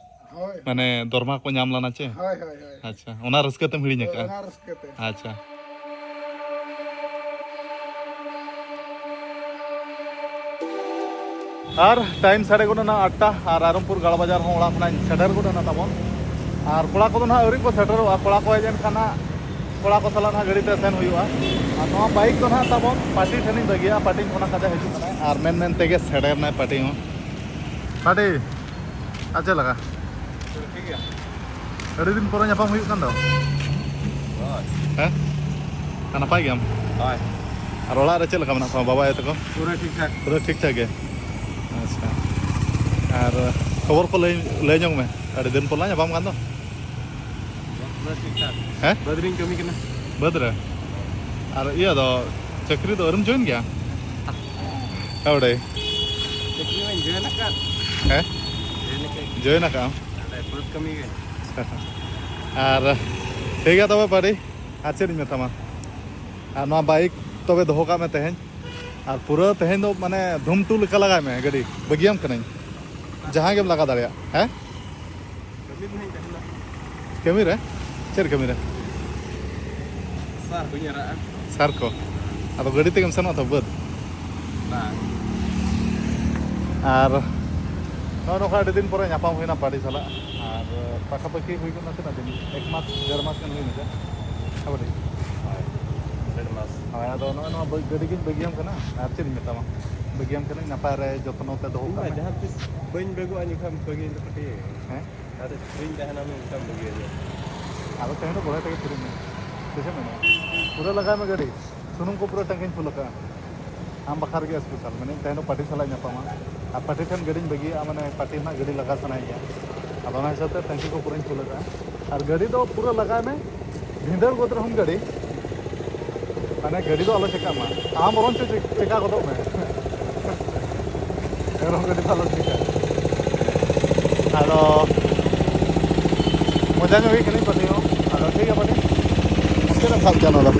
ᱦᱳᱭ᱾ ᱢᱟᱱᱮ ᱫᱚᱨᱢᱟ ᱠᱚ ᱧᱟᱢ ᱞᱮᱱᱟ ᱪᱮ? ᱦᱳᱭ, ᱦᱳᱭ, ᱦᱳᱭ᱾ ᱟᱪᱪᱷᱟ, ᱚᱱᱟ ᱨᱟᱹᱥᱠᱟᱹ ᱛᱮᱢ ᱦᱤᱲᱤᱧ ᱦᱳᱭ, ᱟᱠᱟᱫᱼᱟ? ᱚᱱᱟ ᱨᱟᱹᱥᱠᱟᱹ ᱛᱮ᱾ ᱟᱪᱪᱷᱟ᱾ ᱟᱨ ᱴᱟᱭᱤᱢ ᱥᱟᱲᱮ ᱜᱚᱴ ᱮᱱᱟ ᱟᱴᱴᱟ, ᱟᱨ ᱨᱟᱭᱨᱚᱝᱯᱩᱨ ᱜᱟᱲ ᱵᱟᱡᱟᱨ ᱦᱚᱸ ᱚᱲᱟᱜ ᱠᱷᱚᱱᱟᱜ ᱤᱧ ᱥᱮᱴᱮᱨ ᱜᱚᱫ ᱮᱱᱟ ᱛᱟᱵᱚᱱ᱾ ᱟᱨ ᱠᱚᱲᱟ ᱠᱚᱫᱚ ᱱᱟᱦᱟᱜ ᱟᱹᱣᱨᱤ ᱠᱚ ᱥᱮᱴᱮᱨᱚᱜᱼᱟ᱾ ᱠᱚᱲᱟ ᱠᱚ ᱦᱮᱡ ᱮᱱ ᱠᱷᱟᱱ ᱱᱟᱦᱟᱜ ᱠᱚᱲᱟ ᱠᱚ ᱥᱟᱞᱟᱜ ᱱᱟᱦᱟᱜ ᱜᱟᱹᱰᱤ ᱛᱮ ᱥᱮᱱ ᱦᱩᱭᱩᱜᱼᱟ᱾ ᱟᱨ ᱱᱚᱣᱟ ᱵᱟᱭᱤᱠ ᱫᱚ ᱱᱟᱦᱟᱜ ᱛᱟᱵᱚᱱ ᱯᱟᱴᱤ ᱴᱷᱮᱱᱤᱧ ᱵᱟᱹᱜᱤᱭᱟ, ᱯᱟᱴᱤ ᱠᱷᱚᱱᱟᱜ ᱠᱟᱛᱮ ᱦᱤᱡᱩᱜ ᱠᱟᱱᱟᱭ᱾ ᱟᱨ ᱢᱮᱱ ᱢᱮᱱ ᱛᱮᱜᱮ ᱥᱮᱴᱮᱨ ᱮᱱᱟᱭ ᱯᱟᱴᱤ ᱦᱚᱸ᱾ ᱯᱟᱴᱤ, ᱟᱨ ᱪᱮᱫ ᱞᱮᱠᱟ? ᱴᱷᱤᱠ ᱜᱮᱭᱟ᱾ ᱟᱹᱰᱤ ᱫᱤᱱ ᱯᱚᱨᱮ ᱧᱟᱯᱟᱢ ᱦᱩᱭᱩᱜ ᱠᱟᱱ ᱫᱚ᱾ ᱦᱳᱭ᱾ ᱦᱮᱸ? ᱟᱨ ᱱᱟᱯᱟᱭ ᱜᱮᱭᱟᱢ? ᱦᱳᱭ᱾ ᱟᱨ ᱚᱲᱟᱜ ᱨᱮ ᱪᱮᱫ ᱞᱮᱠᱟ ᱢᱮᱱᱟᱜ ᱠᱚᱣᱟ ᱵᱟᱵᱟ ᱟᱭᱳ ᱛᱟᱠᱚ? ᱯᱩᱨᱟᱹ ᱴᱷᱤᱠ ᱴᱷᱟᱠ᱾ ᱯᱩᱨᱟᱹ ᱴᱷᱤᱠ ᱴᱷᱟᱠ ᱜᱮ? ᱟᱪᱪᱷᱟ᱾ ᱟᱨ ᱠᱷᱚᱵᱚᱨ ᱠᱚ ᱞᱟᱹᱭ, ᱞᱟᱹᱭ ᱧᱚᱜ ᱢᱮ, ᱟᱹᱰᱤ ᱫᱤᱱ ᱯᱚᱨ ᱞᱟᱝ ᱧᱟᱯᱟᱢ ᱠᱟᱱ ᱫᱚ᱾ ᱯᱩᱨᱟᱹ ᱴᱷᱤᱠ ᱴᱷᱟᱠ᱾ ᱦᱮᱸ? ᱵᱟᱹᱫᱽ ᱨᱤᱧ ᱠᱟᱹᱢᱤ ᱠᱟᱱᱟ᱾ ᱵᱟᱹᱫᱽ ᱨᱮ? ᱟᱨ ᱤᱭᱟᱹ ᱫᱚ, ᱪᱟᱹᱠᱨᱤ ᱫᱚ ᱟᱹᱣᱨᱤᱢ ᱡᱚᱭᱮᱱ ᱜᱮᱭᱟ? ᱟᱹᱣᱲᱮ᱾ ᱪᱟᱹᱠᱨᱤ ᱢᱟᱧ ᱡᱚᱭᱮᱱ ᱟᱠᱟᱫ᱾ ᱦᱮᱸ? ᱡᱚᱭᱮᱱ ᱟᱠᱟᱫ᱾ ᱡᱚᱭᱮᱱ ᱟᱠᱟᱫ ᱟᱢ? ᱱᱚᱰᱮ ᱵᱟᱹᱫᱽ ᱠᱟᱹᱢᱤ ᱜᱮ᱾ ᱟᱨ ᱴᱷᱤᱠ ᱜᱮᱭᱟ ᱛᱚᱵᱮ ᱯᱟᱹᱰᱤ, ᱟᱨ ᱪᱮᱫ ᱤᱧ ᱢᱮᱛᱟᱢᱟ? ᱟᱨ ᱱᱚᱣᱟ ᱵᱟᱭᱤᱠ ᱛᱚᱵᱮ ᱫᱚᱦᱚ ᱠᱟᱜ ᱢᱮ ᱛᱮᱦᱮᱧ, ᱟᱨ ᱯᱩᱨᱟᱹ ᱛᱮᱦᱮᱧ ᱫᱚ ᱢᱟᱱᱮ ᱫᱷᱩᱢᱴᱩ ᱞᱮᱠᱟ ᱞᱟᱜᱟᱭ ᱢᱮ ᱜᱟᱹᱰᱤ, ᱵᱟᱹᱜᱤᱭᱟᱢ ᱠᱟᱹᱱᱟᱹᱧ, ᱡᱟᱦᱟᱸ ᱜᱮᱢ ᱞᱟᱜᱟ ᱫᱟᱲᱮᱭᱟᱜ᱾ ᱦᱮᱸ? ᱠᱟᱹᱢᱤ ᱨᱮᱦᱚᱸᱧ ᱛᱟᱦᱮᱱᱟ᱾ ᱠᱟᱹᱢᱤ ᱨᱮ? ᱪᱮᱫ ᱠᱟᱹᱢᱤ ᱨᱮ? ᱥᱟᱨ ᱠᱚᱧ ᱮᱨᱟᱜᱼᱟ᱾ ᱥᱟᱨ ᱠᱚ? ᱟᱫᱚ ᱜᱟᱹᱰᱤ ᱛᱮᱜᱮᱢ ᱥᱮᱱᱚᱜᱼᱟ ᱛᱚ ᱵᱟᱹᱫᱽ? ᱵᱟᱝ᱾ ᱟᱨ ᱱᱚᱜᱼᱚ ᱱᱚᱝᱠᱟ ᱟᱹᱰᱤ ᱫᱤᱱ ᱯᱚᱨᱮ ᱧᱟᱯᱟᱢ ᱦᱩᱭᱱᱟ ᱯᱟᱹᱰᱤ ᱥᱟᱞᱟᱜ, ᱟᱨ ᱯᱟᱠᱷᱟᱯᱟᱹᱠᱷᱤ ᱦᱩᱭ ᱜᱚᱫ ᱱᱟ ᱛᱤᱱᱟᱹᱜ ᱫᱤᱱ, ᱮᱠ ᱢᱟᱥ ᱰᱮᱲ ᱢᱟᱥ ᱜᱟᱱ ᱦᱩᱭᱱᱟ ᱪᱮ? ᱦᱮᱸ ᱯᱟᱹᱰᱤ? ᱦᱳᱭ, ᱰᱮᱲ ᱢᱟᱥ᱾ ᱦᱳᱭ, ᱟᱫᱚ ᱱᱚᱜᱼᱚᱭ ᱱᱚᱣᱟ ᱵᱟᱹ-, ᱜᱟᱹᱰᱤ ᱜᱤᱧ ᱵᱟᱹᱜᱤᱭᱟᱢ ᱠᱟᱱᱟ, ᱟᱨ ᱪᱮᱫ ᱤᱧ ᱢᱮᱛᱟᱢᱟ, ᱵᱟᱹᱜᱤᱭᱟᱢ ᱠᱟᱹᱱᱟᱹᱧ, ᱱᱟᱯᱟᱭ ᱨᱮ ᱡᱚᱛᱱᱚ ᱛᱮ ᱫᱚᱦᱚ ᱤᱧ ᱠᱟᱜ ᱢᱟ ᱢᱮ᱾ ᱡᱟᱦᱟᱸ ᱛᱤᱥ ᱵᱟᱹᱧ ᱵᱮᱜᱚᱜᱼᱟ, ᱤᱧ ᱠᱷᱟᱱ ᱵᱟᱹᱜᱤᱭᱟᱹᱧ ᱫᱚ ᱯᱟᱹᱴᱤ᱾ ᱦᱮᱸ? ᱡᱟᱦᱟᱸ ᱛᱤᱥ ᱯᱷᱨᱤᱧ ᱛᱟᱦᱮᱱᱟ, ᱢᱮᱱᱠᱷᱟᱱ ᱵᱟᱹᱜᱤᱭᱟᱹᱧ᱾ ᱟᱫᱚ ᱛᱮᱦᱮᱧ ᱫᱚ ᱵᱚᱲᱦᱮ ᱛᱮᱜᱮ ᱯᱷᱨᱤ ᱢᱮ, ᱥᱮ ᱪᱮᱫ ᱢᱮᱱᱟ? ᱯᱩᱨᱟᱹ ᱞᱟᱜᱟᱭ ᱢᱮ ᱜᱟᱹᱰᱤ, ᱥᱩᱱᱩᱢ ᱠᱚ ᱯᱩᱨᱟᱹ ᱴᱟᱝᱠᱤᱧ ᱯᱷᱩᱞ ᱟᱠᱟᱫᱼᱟ᱾ ᱟᱢ ᱵᱟᱠᱷᱨᱟ ᱜᱮ ᱥᱯᱮᱥᱟᱞ, ᱢᱮᱱᱮᱫ ᱛᱮᱦᱮᱧ ᱫᱚ ᱯᱟᱹᱴᱤ ᱥᱟᱞᱟᱜ ᱧᱟᱯᱟᱢᱟ, ᱟᱨ ᱯᱟᱹᱴᱤ ᱴᱷᱮᱱ ᱜᱟᱹᱰᱤᱧ ᱵᱟᱹᱜᱤᱭᱟᱜᱼᱟ, ᱢᱟᱱᱮ ᱯᱟᱹᱴᱤ ᱨᱮᱱᱟᱜ ᱜᱟᱹᱰᱤ ᱞᱟᱜᱟ ᱥᱟᱱᱟᱭᱤᱧᱟ᱾ ᱟᱫᱚ ᱚᱱᱟ ᱦᱤᱥᱟᱹᱵ ᱛᱮ ᱴᱟᱝᱠᱤ ᱠᱚ ᱯᱩᱨᱟᱹᱧ ᱯᱷᱩᱞ ᱟᱠᱟᱫᱼᱟ᱾ ᱟᱨ ᱜᱟᱹᱰᱤ ᱫᱚ ᱯᱩᱨᱟᱹ ᱞᱟᱜᱟᱭ ᱢᱮ, ᱵᱷᱤᱸᱫᱟᱹᱲ ᱜᱚᱫ ᱨᱮᱦᱚᱸᱢ ᱜᱟᱹᱰᱤ, ᱢᱟᱱᱮ ᱜᱟᱹᱰᱤ ᱫᱚ ᱟᱞᱚ ᱪᱮᱠᱟᱜ ᱢᱟ, ᱟᱢ ᱵᱚᱨᱚᱝ ᱪᱚ ᱪᱮ-, ᱪᱮᱠᱟ ᱜᱚᱫᱚᱜ ᱢᱮ᱾ ᱮᱱ ᱨᱮᱦᱚᱸ ᱜᱟᱹᱰᱤ ᱫᱚ ᱟᱞᱚ ᱪᱮᱠᱟ᱾ ᱟᱫᱚ ᱢᱚᱡᱟ ᱧᱚᱜ ᱜᱮ ᱠᱟᱹᱱᱟᱹᱧ ᱯᱟᱹᱴᱤ ᱦᱚᱸ᱾ ᱟᱫᱚ ᱴᱷᱤᱠ ᱜᱮᱭᱟ ᱯᱟᱹᱴᱤ᱾ ᱪᱮᱫ ᱮᱢ ᱥᱟᱵ ᱠᱮᱭᱟ ᱱᱚᱣᱟ ᱫᱚ?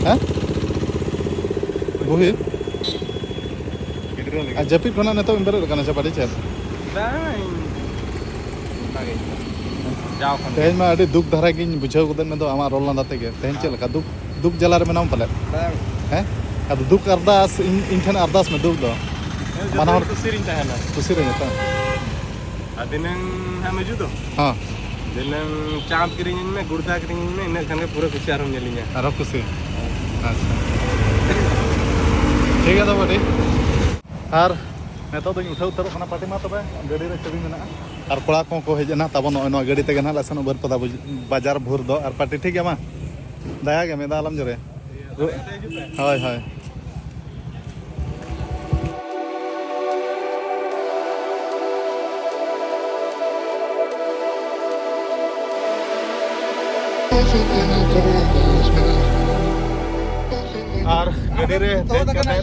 ᱦᱮᱸ? ᱵᱩᱦᱤ? ᱜᱤᱫᱽᱨᱟᱹ ᱞᱟᱹᱜᱤᱫ᱾ ᱟᱨ ᱡᱟᱹᱯᱤᱫ ᱠᱷᱚᱱᱟᱜ ᱱᱤᱛᱚᱜ ᱮᱢ ᱵᱮᱨᱮᱫ ᱟᱠᱟᱱᱟ ᱥᱮ ᱯᱟᱹᱴᱤ ᱪᱮᱫ? ᱵᱟᱝ, ᱚᱱᱠᱟ ᱜᱮ ᱡᱟᱣ ᱠᱷᱚᱱ ᱜᱮ᱾ ᱛᱮᱦᱮᱧ ᱢᱟ ᱟᱹᱰᱤ ᱫᱩᱠ ᱫᱷᱟᱨᱟ ᱜᱤᱧ ᱵᱩᱡᱷᱟᱹᱣ ᱠᱮᱫᱟ, ᱢᱮᱱᱫᱚ ᱟᱢᱟᱜ ᱨᱚᱲ ᱞᱟᱸᱫᱟ ᱛᱮᱜᱮ᱾ ᱛᱮᱦᱮᱧ ᱪᱮᱫ ᱞᱮᱠᱟ? ᱫᱩᱠ, ᱫᱩᱠ ᱡᱟᱞᱟ ᱨᱮ ᱢᱮᱱᱟᱢᱟ ᱯᱟᱞᱮᱫ? ᱵᱟᱝ᱾ ᱦᱮᱸ? ᱟᱫᱚ ᱫᱩᱠ ᱟᱨᱫᱟᱥ, ᱤᱧ, ᱤᱧ ᱴᱷᱮᱱ ᱟᱨᱫᱟᱥ ᱢᱮ ᱫᱩᱠ ᱫᱚ᱾ ᱦᱮᱸ, ᱡᱚᱛᱚ ᱢᱟᱱᱟᱣ ᱦᱚᱲ ᱠᱩᱥᱤ ᱨᱤᱧ ᱛᱟᱦᱮᱱᱟ᱾ ᱠᱩᱥᱤ ᱨᱮ ᱡᱚᱛᱚ᱾ ᱟᱨ ᱫᱷᱤᱱᱟᱹᱝ ᱦᱟᱸᱜ ᱢᱮ ᱦᱤᱡᱩᱜ ᱫᱚ? ᱦᱮᱸ᱾ ᱫᱷᱤᱱᱟᱹᱝ ᱪᱟᱯ ᱠᱤᱨᱤᱧᱟᱹᱧ ᱢᱮ, ᱜᱩᱲᱫᱟ ᱠᱤᱨᱤᱧᱟᱹᱧ ᱢᱮ, ᱤᱱᱟᱹᱜ ᱠᱷᱟᱱ ᱜᱮ ᱯᱩᱨᱟᱹ ᱠᱩᱥᱤ ᱟᱨᱦᱚᱸᱢ ᱧᱮᱞᱤᱧᱟ᱾ ᱟᱨᱦᱚᱸ ᱠᱩᱥᱤ? ᱟᱪᱪᱷᱟ᱾ ᱴᱷᱤᱠ ᱜᱮᱭᱟ ᱛᱚᱵᱮ, ᱴᱷᱤᱠ᱾ ᱟᱨ ᱱᱤᱛᱚᱜ ᱫᱚᱧ ᱩᱴᱷᱟᱹᱣ ᱩᱛᱟᱹᱨᱚᱜ ᱠᱟᱱᱟ᱾ ᱯᱟᱹᱴᱤ ᱢᱟ ᱛᱚᱵᱮ, ᱜᱟᱹᱰᱤ ᱨᱮ ᱪᱟᱹᱵᱤ ᱢᱮᱱᱟᱜᱼᱟ᱾ ᱟᱨ ᱠᱚᱲᱟ ᱠᱚᱦᱚᱸ ᱠᱚ ᱦᱮᱡ ᱮᱱᱟ ᱛᱟᱵᱚᱱ᱾ ᱱᱚᱜᱼᱚᱭ ᱱᱚᱣᱟ ᱜᱟᱹᱰᱤ ᱛᱮᱜᱮ ᱱᱟᱦᱟᱜ ᱞᱮ ᱥᱮᱱᱚᱜ ᱵᱟᱹᱨᱯᱟᱫᱟ ᱵᱩᱡ-, ᱵᱟᱡᱟᱨ ᱵᱷᱳᱨ ᱫᱚ᱾ ᱟᱨ ᱯᱟᱹᱴᱤ ᱴᱷᱤᱠ ᱜᱮᱭᱟ? ᱢᱟ, ᱫᱟᱭᱟ ᱜᱮ, ᱢᱮᱫ ᱫᱷᱟᱣ ᱟᱞᱚᱢ ᱡᱚᱨᱮ᱾ ᱦᱳᱭ, ᱦᱳᱭ᱾ ᱟᱨ ᱜᱟᱹᱰᱤ ᱨᱮ ᱫᱮᱡ ᱠᱟᱛᱮ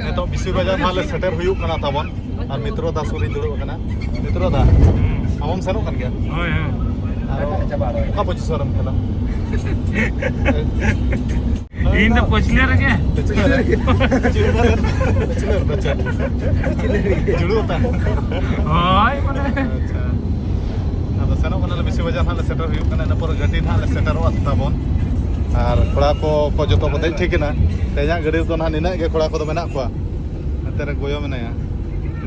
ᱱᱤᱛᱚᱜ ᱵᱤᱥᱤ ᱵᱟᱡᱟᱨ ᱱᱟᱦᱟᱜ ᱞᱮ ᱥᱮᱴᱮᱨ ᱦᱩᱭᱩᱜ ᱠᱟᱱᱟ ᱛᱟᱵᱚᱱ᱾ ᱟᱨ ᱢᱤᱛᱨᱚ ᱫᱟ ᱥᱩᱨ ᱨᱤᱧ ᱫᱩᱲᱩᱵ ᱟᱠᱟᱱᱟ᱾ ᱢᱤᱛᱨᱚ ᱫᱟ, ᱦᱳᱭ, ᱦᱳᱭ᱾ ᱟᱢ ᱦᱚᱸᱢ ᱥᱮᱱᱚᱜ ᱠᱟᱱ ᱜᱮᱭᱟ? ᱦᱳᱭ, ᱦᱳᱭ᱾ ᱟᱨ ᱚᱠᱟ ᱯᱚᱡᱤᱥᱚᱱ ᱨᱮᱢ ᱠᱷᱮᱞᱟ? ᱤᱧ ᱫᱚ ᱯᱟᱹᱪᱷᱞᱟᱹ ᱨᱮᱜᱮ᱾ ᱯᱟᱹᱪᱷᱞᱟᱹ ᱨᱮ? ᱯᱟᱹᱪᱷᱞᱟᱹ ᱨᱮ ᱫᱚ ᱪᱮᱫ? ᱡᱩᱲᱩ ᱛᱟ? ᱦᱳᱭ, ᱢᱟᱱᱮ᱾ ᱟᱪᱪᱷᱟ᱾ ᱟᱫᱚ ᱥᱮᱱᱚᱜ ᱠᱟᱱᱟᱞᱮ, ᱵᱤᱥᱤ ᱵᱟᱡᱟᱨ ᱱᱟᱦᱟᱜ ᱞᱮ ᱥᱮᱴᱮᱨ ᱦᱩᱭᱩᱜ ᱠᱟᱱᱟ, ᱤᱱᱟᱹ ᱯᱚᱨᱮ ᱜᱟᱹᱰᱤ ᱱᱟᱦᱟᱜ ᱞᱮ ᱥᱮᱴᱮᱨᱚᱜᱼᱟ ᱛᱟᱵᱚᱱ᱾ ᱟᱨ ᱠᱚᱲᱟ ᱠᱚ, ᱠᱚ ᱡᱚᱛᱚ ᱠᱚ ᱫᱮᱡ ᱴᱷᱤᱠ ᱮᱱᱟ᱾ ᱛᱮᱦᱮᱧᱟᱜ ᱜᱟᱹᱰᱤ ᱨᱮᱫᱚ ᱱᱟᱦᱟᱜ ᱱᱤᱱᱟᱹᱜ ᱜᱮ ᱠᱚᱲᱟ ᱠᱚᱫᱚ ᱢᱮᱱᱟᱜ ᱠᱚᱣᱟ᱾ ᱱᱚᱛᱮ ᱨᱮ ᱜᱚᱭᱚ ᱢᱮᱱᱟᱭᱟ,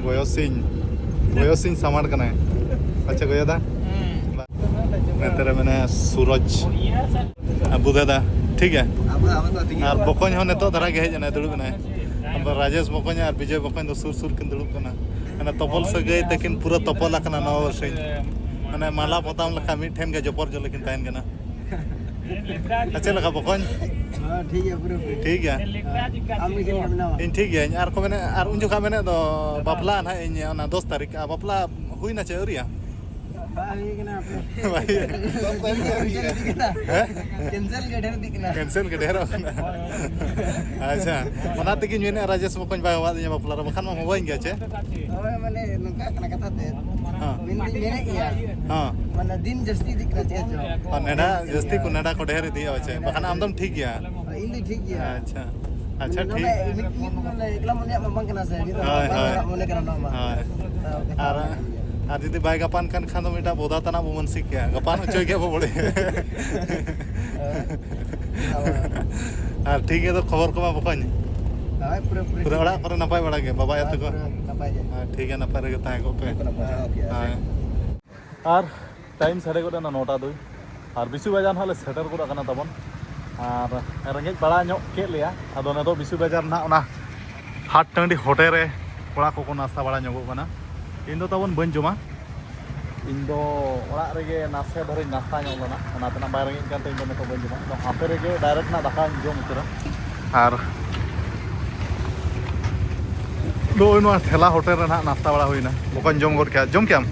ᱜᱚᱭᱚ ᱥᱤᱝ, ᱜᱚᱭᱚ ᱥᱤᱝ ᱥᱟᱢᱟᱱ ᱠᱟᱱᱟᱭ᱾ ᱟᱪᱪᱷᱟ ᱜᱚᱭᱚ ᱫᱟ, ᱱᱚᱛᱮ ᱨᱮ ᱢᱮᱱᱟᱭᱟ ᱥᱩᱨᱚᱡᱽ᱾ ᱟᱵᱚ ᱫᱟᱫᱟ, ᱴᱷᱤᱠ ᱜᱮᱭᱟ? ᱟᱵᱚ, ᱟᱵᱚ ᱫᱚ ᱴᱷᱤᱠ ᱜᱮᱭᱟ᱾ ᱟᱨ ᱵᱚᱠᱚᱧ ᱦᱚᱸ ᱱᱤᱛᱚᱜ ᱫᱷᱟᱨᱟ ᱜᱮ ᱦᱮᱡ ᱮᱱᱟᱭ, ᱫᱩᱲᱩᱵ ᱮᱱᱟᱭ᱾ ᱟᱵᱚ ᱨᱟᱡᱮᱥ ᱵᱚᱠᱚᱧ ᱟᱨ ᱵᱤᱡᱚᱭ ᱵᱚᱠᱚᱧ ᱫᱚ ᱥᱩᱨ ᱥᱩᱨ ᱠᱤᱱ ᱫᱩᱲᱩᱵ ᱠᱟᱱᱟ᱾ ᱢᱟᱱᱮ ᱛᱚᱯᱚᱞ ᱥᱟᱹᱜᱟᱹᱭ ᱛᱟᱹᱠᱤᱱ ᱯᱩᱨᱟᱹ ᱛᱚᱯᱚᱞ ᱟᱠᱟᱱᱟ ᱱᱚᱣᱟ ᱵᱟᱨᱥᱤᱧ᱾ ᱢᱟᱱᱮ ᱢᱟᱞᱟ ᱵᱚᱫᱟᱢ ᱞᱮᱠᱟ ᱢᱤᱫ ᱴᱷᱮᱱ ᱜᱮ ᱡᱚᱯᱚᱨ ᱡᱚᱞᱤ ᱠᱤᱱ ᱛᱟᱦᱮᱱ ᱠᱟᱱᱟ᱾ ᱟᱨ ᱪᱮᱫ ᱞᱮᱠᱟ ᱵᱚᱠᱚᱧ? ᱦᱮᱸ, ᱴᱷᱤᱠ ᱜᱮᱭᱟ, ᱯᱩᱨᱟᱹ ᱯᱩᱨᱤ᱾ ᱴᱷᱤᱠ ᱜᱮᱭᱟ? ᱟᱢ ᱜᱮ ᱪᱮᱫ ᱞᱮᱠᱟ ᱢᱮᱱᱟᱢᱟ? ᱤᱧ ᱴᱷᱤᱠ ᱜᱤᱭᱟᱹᱧ᱾ ᱟᱨ ᱠᱚ ᱢᱮᱱᱟ, ᱟᱨ ᱩᱱ ᱡᱚᱠᱷᱟ ᱢᱮᱱᱮᱫ ᱫᱚ ᱵᱟᱯᱞᱟ ᱱᱟᱦᱟᱜ ᱤᱧ ᱚᱱᱟ ᱫᱚᱥ ᱛᱟᱹᱨᱤᱠᱷ, ᱟᱨ ᱵᱟᱯᱞᱟ ᱦᱩᱭᱱᱟ ᱪᱮ ᱟᱹᱣᱨᱤᱭᱟ? ᱵᱟᱭ ᱦᱩᱭ ᱠᱟᱱᱟ ᱦᱟᱯᱮ᱾ ᱵᱟᱭ ᱦᱩᱭ ᱠᱟᱱᱟ᱾ ᱠᱮᱱᱥᱮᱞ ᱤᱫᱤᱜ ᱠᱟᱱᱟ᱾ ᱦᱮᱸ? ᱠᱮᱱᱥᱮᱞ ᱜᱮ ᱰᱷᱮᱨ ᱤᱫᱤᱜ ᱠᱟᱱᱟ᱾ ᱠᱮᱱᱥᱮᱞ ᱜᱮ ᱰᱷᱮᱨᱚᱜ ᱠᱟᱱᱟ᱾ ᱟᱪᱪᱷᱟ, ᱚᱱᱟ ᱛᱮᱜᱮᱧ ᱢᱮᱱᱮᱫᱼᱟ ᱨᱟᱡᱮᱥ ᱵᱚᱠᱚᱧ ᱵᱟᱭ ᱦᱚᱦᱚᱣᱟᱫᱤᱧᱟ ᱵᱟᱯᱞᱟ ᱨᱮ, ᱵᱟᱠᱷᱟᱱ ᱢᱟ ᱦᱚᱦᱚᱣᱟᱹᱧ ᱜᱮᱭᱟ ᱪᱮ? ᱦᱳᱭ, ᱢᱟᱱᱮ ᱱᱚᱝᱠᱟ ᱠᱟᱱᱟ ᱠᱟᱛᱷᱟ ᱛᱮ᱾ ᱦᱮᱸ᱾ ᱢᱮᱱ ᱫᱚᱧ ᱢᱮᱱᱮᱫ ᱜᱮᱭᱟ᱾ ᱦᱮᱸ᱾ ᱢᱟᱱᱮ ᱫᱤᱱ ᱡᱟᱹᱥᱛᱤ ᱤᱫᱤᱜ ᱠᱟᱱᱟ ᱪᱮ ᱪᱚ᱾ ᱦᱮᱸ, ᱱᱮᱰᱟ ᱡᱟᱹᱥᱛᱤ ᱠᱚ ᱱᱮᱰᱟ ᱠᱚ ᱰᱷᱮᱨ ᱤᱫᱤᱜᱼᱟ ᱪᱮ? ᱵᱟᱠᱷᱟᱱ ᱟᱢ ᱫᱚᱢ ᱴᱷᱤᱠ ᱜᱮᱭᱟ᱾ ᱤᱧ ᱫᱚ ᱴᱷᱤᱠ ᱜᱮᱭᱟ᱾ ᱟᱪᱪᱷᱟ᱾ ᱟᱪᱪᱷᱟ, ᱢᱟᱱᱮ ᱴᱷᱤᱠ᱾ ᱱᱚᱰᱮ ᱢᱤᱫ, ᱢᱤᱫ ᱢᱟᱱᱮ ᱮᱠᱞᱟ ᱢᱚᱱᱮᱭᱟᱜ ᱢᱟ ᱵᱟᱝ ᱠᱟᱱᱟ ᱥᱮ, ᱢᱤᱫ ᱦᱚᱲ ᱦᱳᱭ, ᱵᱟᱨ ᱦᱳᱭ᱾ ᱦᱚᱲᱟᱜ ᱢᱚᱱᱮ ᱠᱟᱱᱟ ᱱᱚᱣᱟ ᱢᱟ᱾ ᱦᱳᱭ᱾ ᱛᱚ, ᱠᱟᱛᱷᱟ ᱟᱨ, ᱢᱟ ᱠᱟᱱ ᱜᱮᱭᱟ᱾ ᱟᱨ ᱡᱩᱫᱤ ᱵᱟᱭ ᱜᱟᱯᱟᱱ ᱠᱟᱱ ᱠᱷᱟᱱ ᱫᱚ ᱢᱤᱫᱴᱟᱝ ᱵᱚᱫᱟ ᱛᱟᱱᱟᱜ ᱵᱚ ᱢᱟᱹᱱᱥᱤᱠ ᱠᱮᱭᱟ, ᱜᱟᱯᱟᱱ ᱦᱚᱪᱚᱭ ᱜᱮᱭᱟ ᱵᱚ ᱵᱚᱞᱮ᱾ ᱦᱳᱭ᱾ ᱟᱨ ᱴᱷᱤᱠ ᱜᱮᱭᱟ, ᱛᱚ ᱠᱷᱚᱵᱚᱨ ᱠᱚᱢᱟ ᱵᱚᱠᱚᱧ᱾ ᱦᱳᱭ, ᱯᱩᱨᱟᱹ, ᱯᱩᱨᱟᱹ ᱯᱩᱨᱟᱹ ᱴᱷᱤᱠ ᱚᱲᱟᱜ ᱜᱮᱭᱟ᱾ ᱠᱚᱨᱮ ᱱᱟᱯᱟᱭ ᱵᱟᱲᱟ ᱜᱮ, ᱵᱟᱵᱟ ᱟᱭᱳ ᱦᱳᱭ, ᱛᱟᱠᱚ? ᱯᱩᱨᱟᱹ ᱱᱟᱯᱟᱭ ᱜᱮ᱾ ᱦᱳᱭ, ᱴᱷᱤᱠ ᱜᱮᱭᱟ, ᱱᱟᱯᱟᱭ ᱨᱮᱜᱮ ᱛᱟᱦᱮᱸ ᱠᱚᱜ ᱯᱮ᱾ ᱯᱩᱨᱟᱹ ᱱᱟᱯᱟᱭ, ᱳᱠᱮ, ᱳᱠᱮ᱾ ᱦᱳᱭ᱾ ᱟᱨ ᱴᱟᱭᱤᱢ ᱥᱟᱰᱮ ᱜᱚᱫ ᱮᱱᱟ ᱱᱚᱴᱟ ᱫᱩᱭ, ᱟᱨ ᱵᱤᱥᱩ ᱵᱟᱡᱟᱨ ᱱᱟᱦᱟᱜ ᱞᱮ ᱥᱮᱴᱮᱨ ᱜᱚᱫ ᱟᱠᱟᱱᱟ ᱛᱟᱵᱚᱱ᱾ ᱟᱨ ᱨᱮᱸᱜᱮᱡ ᱵᱟᱲᱟ ᱧᱚᱜ ᱠᱮᱫ ᱞᱮᱭᱟ, ᱟᱫᱚ ᱱᱤᱛᱚᱜ ᱵᱤᱥᱩ ᱵᱟᱡᱟᱨ ᱱᱟᱦᱟᱜ ᱚᱱᱟ ᱦᱟᱴ ᱴᱟᱺᱰᱤ ᱦᱳᱴᱮᱞ ᱨᱮ ᱠᱚᱲᱟ ᱠᱚᱠᱚ ᱱᱟᱥᱛᱟ ᱵᱟᱲᱟ ᱧᱚᱜᱚᱜ ᱠᱟᱱᱟ᱾ ᱤᱧ ᱫᱚ ᱛᱟᱵᱚᱱ ᱵᱟᱹᱧ ᱡᱚᱢᱟ, ᱤᱧ ᱫᱚ ᱚᱲᱟᱜ ᱨᱮᱜᱮ ᱱᱟᱥᱮ ᱫᱷᱟᱨᱟᱧ ᱱᱟᱥᱛᱟ ᱧᱚᱜ ᱞᱮᱱᱟ, ᱚᱱᱟᱛᱮ ᱱᱟᱜ ᱵᱟᱭ ᱨᱮᱸᱜᱮᱡ ᱠᱟᱱᱛᱮ ᱤᱧ ᱫᱚ ᱱᱤᱛᱚᱜ ᱵᱟᱹᱧ ᱡᱚᱢᱟ᱾ ᱟᱫᱚ ᱦᱟᱯᱮ ᱨᱮᱜᱮ ᱰᱟᱭᱨᱮᱠᱴ ᱱᱟᱜ ᱫᱟᱠᱟᱧ ᱡᱚᱢ ᱩᱛᱟᱹᱨᱟ᱾ ᱟᱨ ᱱᱚᱜᱼᱚᱭ ᱱᱚᱣᱟ ᱴᱷᱮᱞᱟ ᱦᱳᱴᱮᱞ ᱨᱮ ᱱᱟᱜ ᱱᱟᱥᱛᱟ ᱵᱟᱲᱟ ᱦᱩᱭᱱᱟ, ᱵᱚᱠᱚᱧ ᱡᱚᱢ ᱜᱚᱫ ᱠᱮᱜᱼᱟ᱾ ᱡᱚᱢ ᱠᱮᱜᱼᱟᱢ?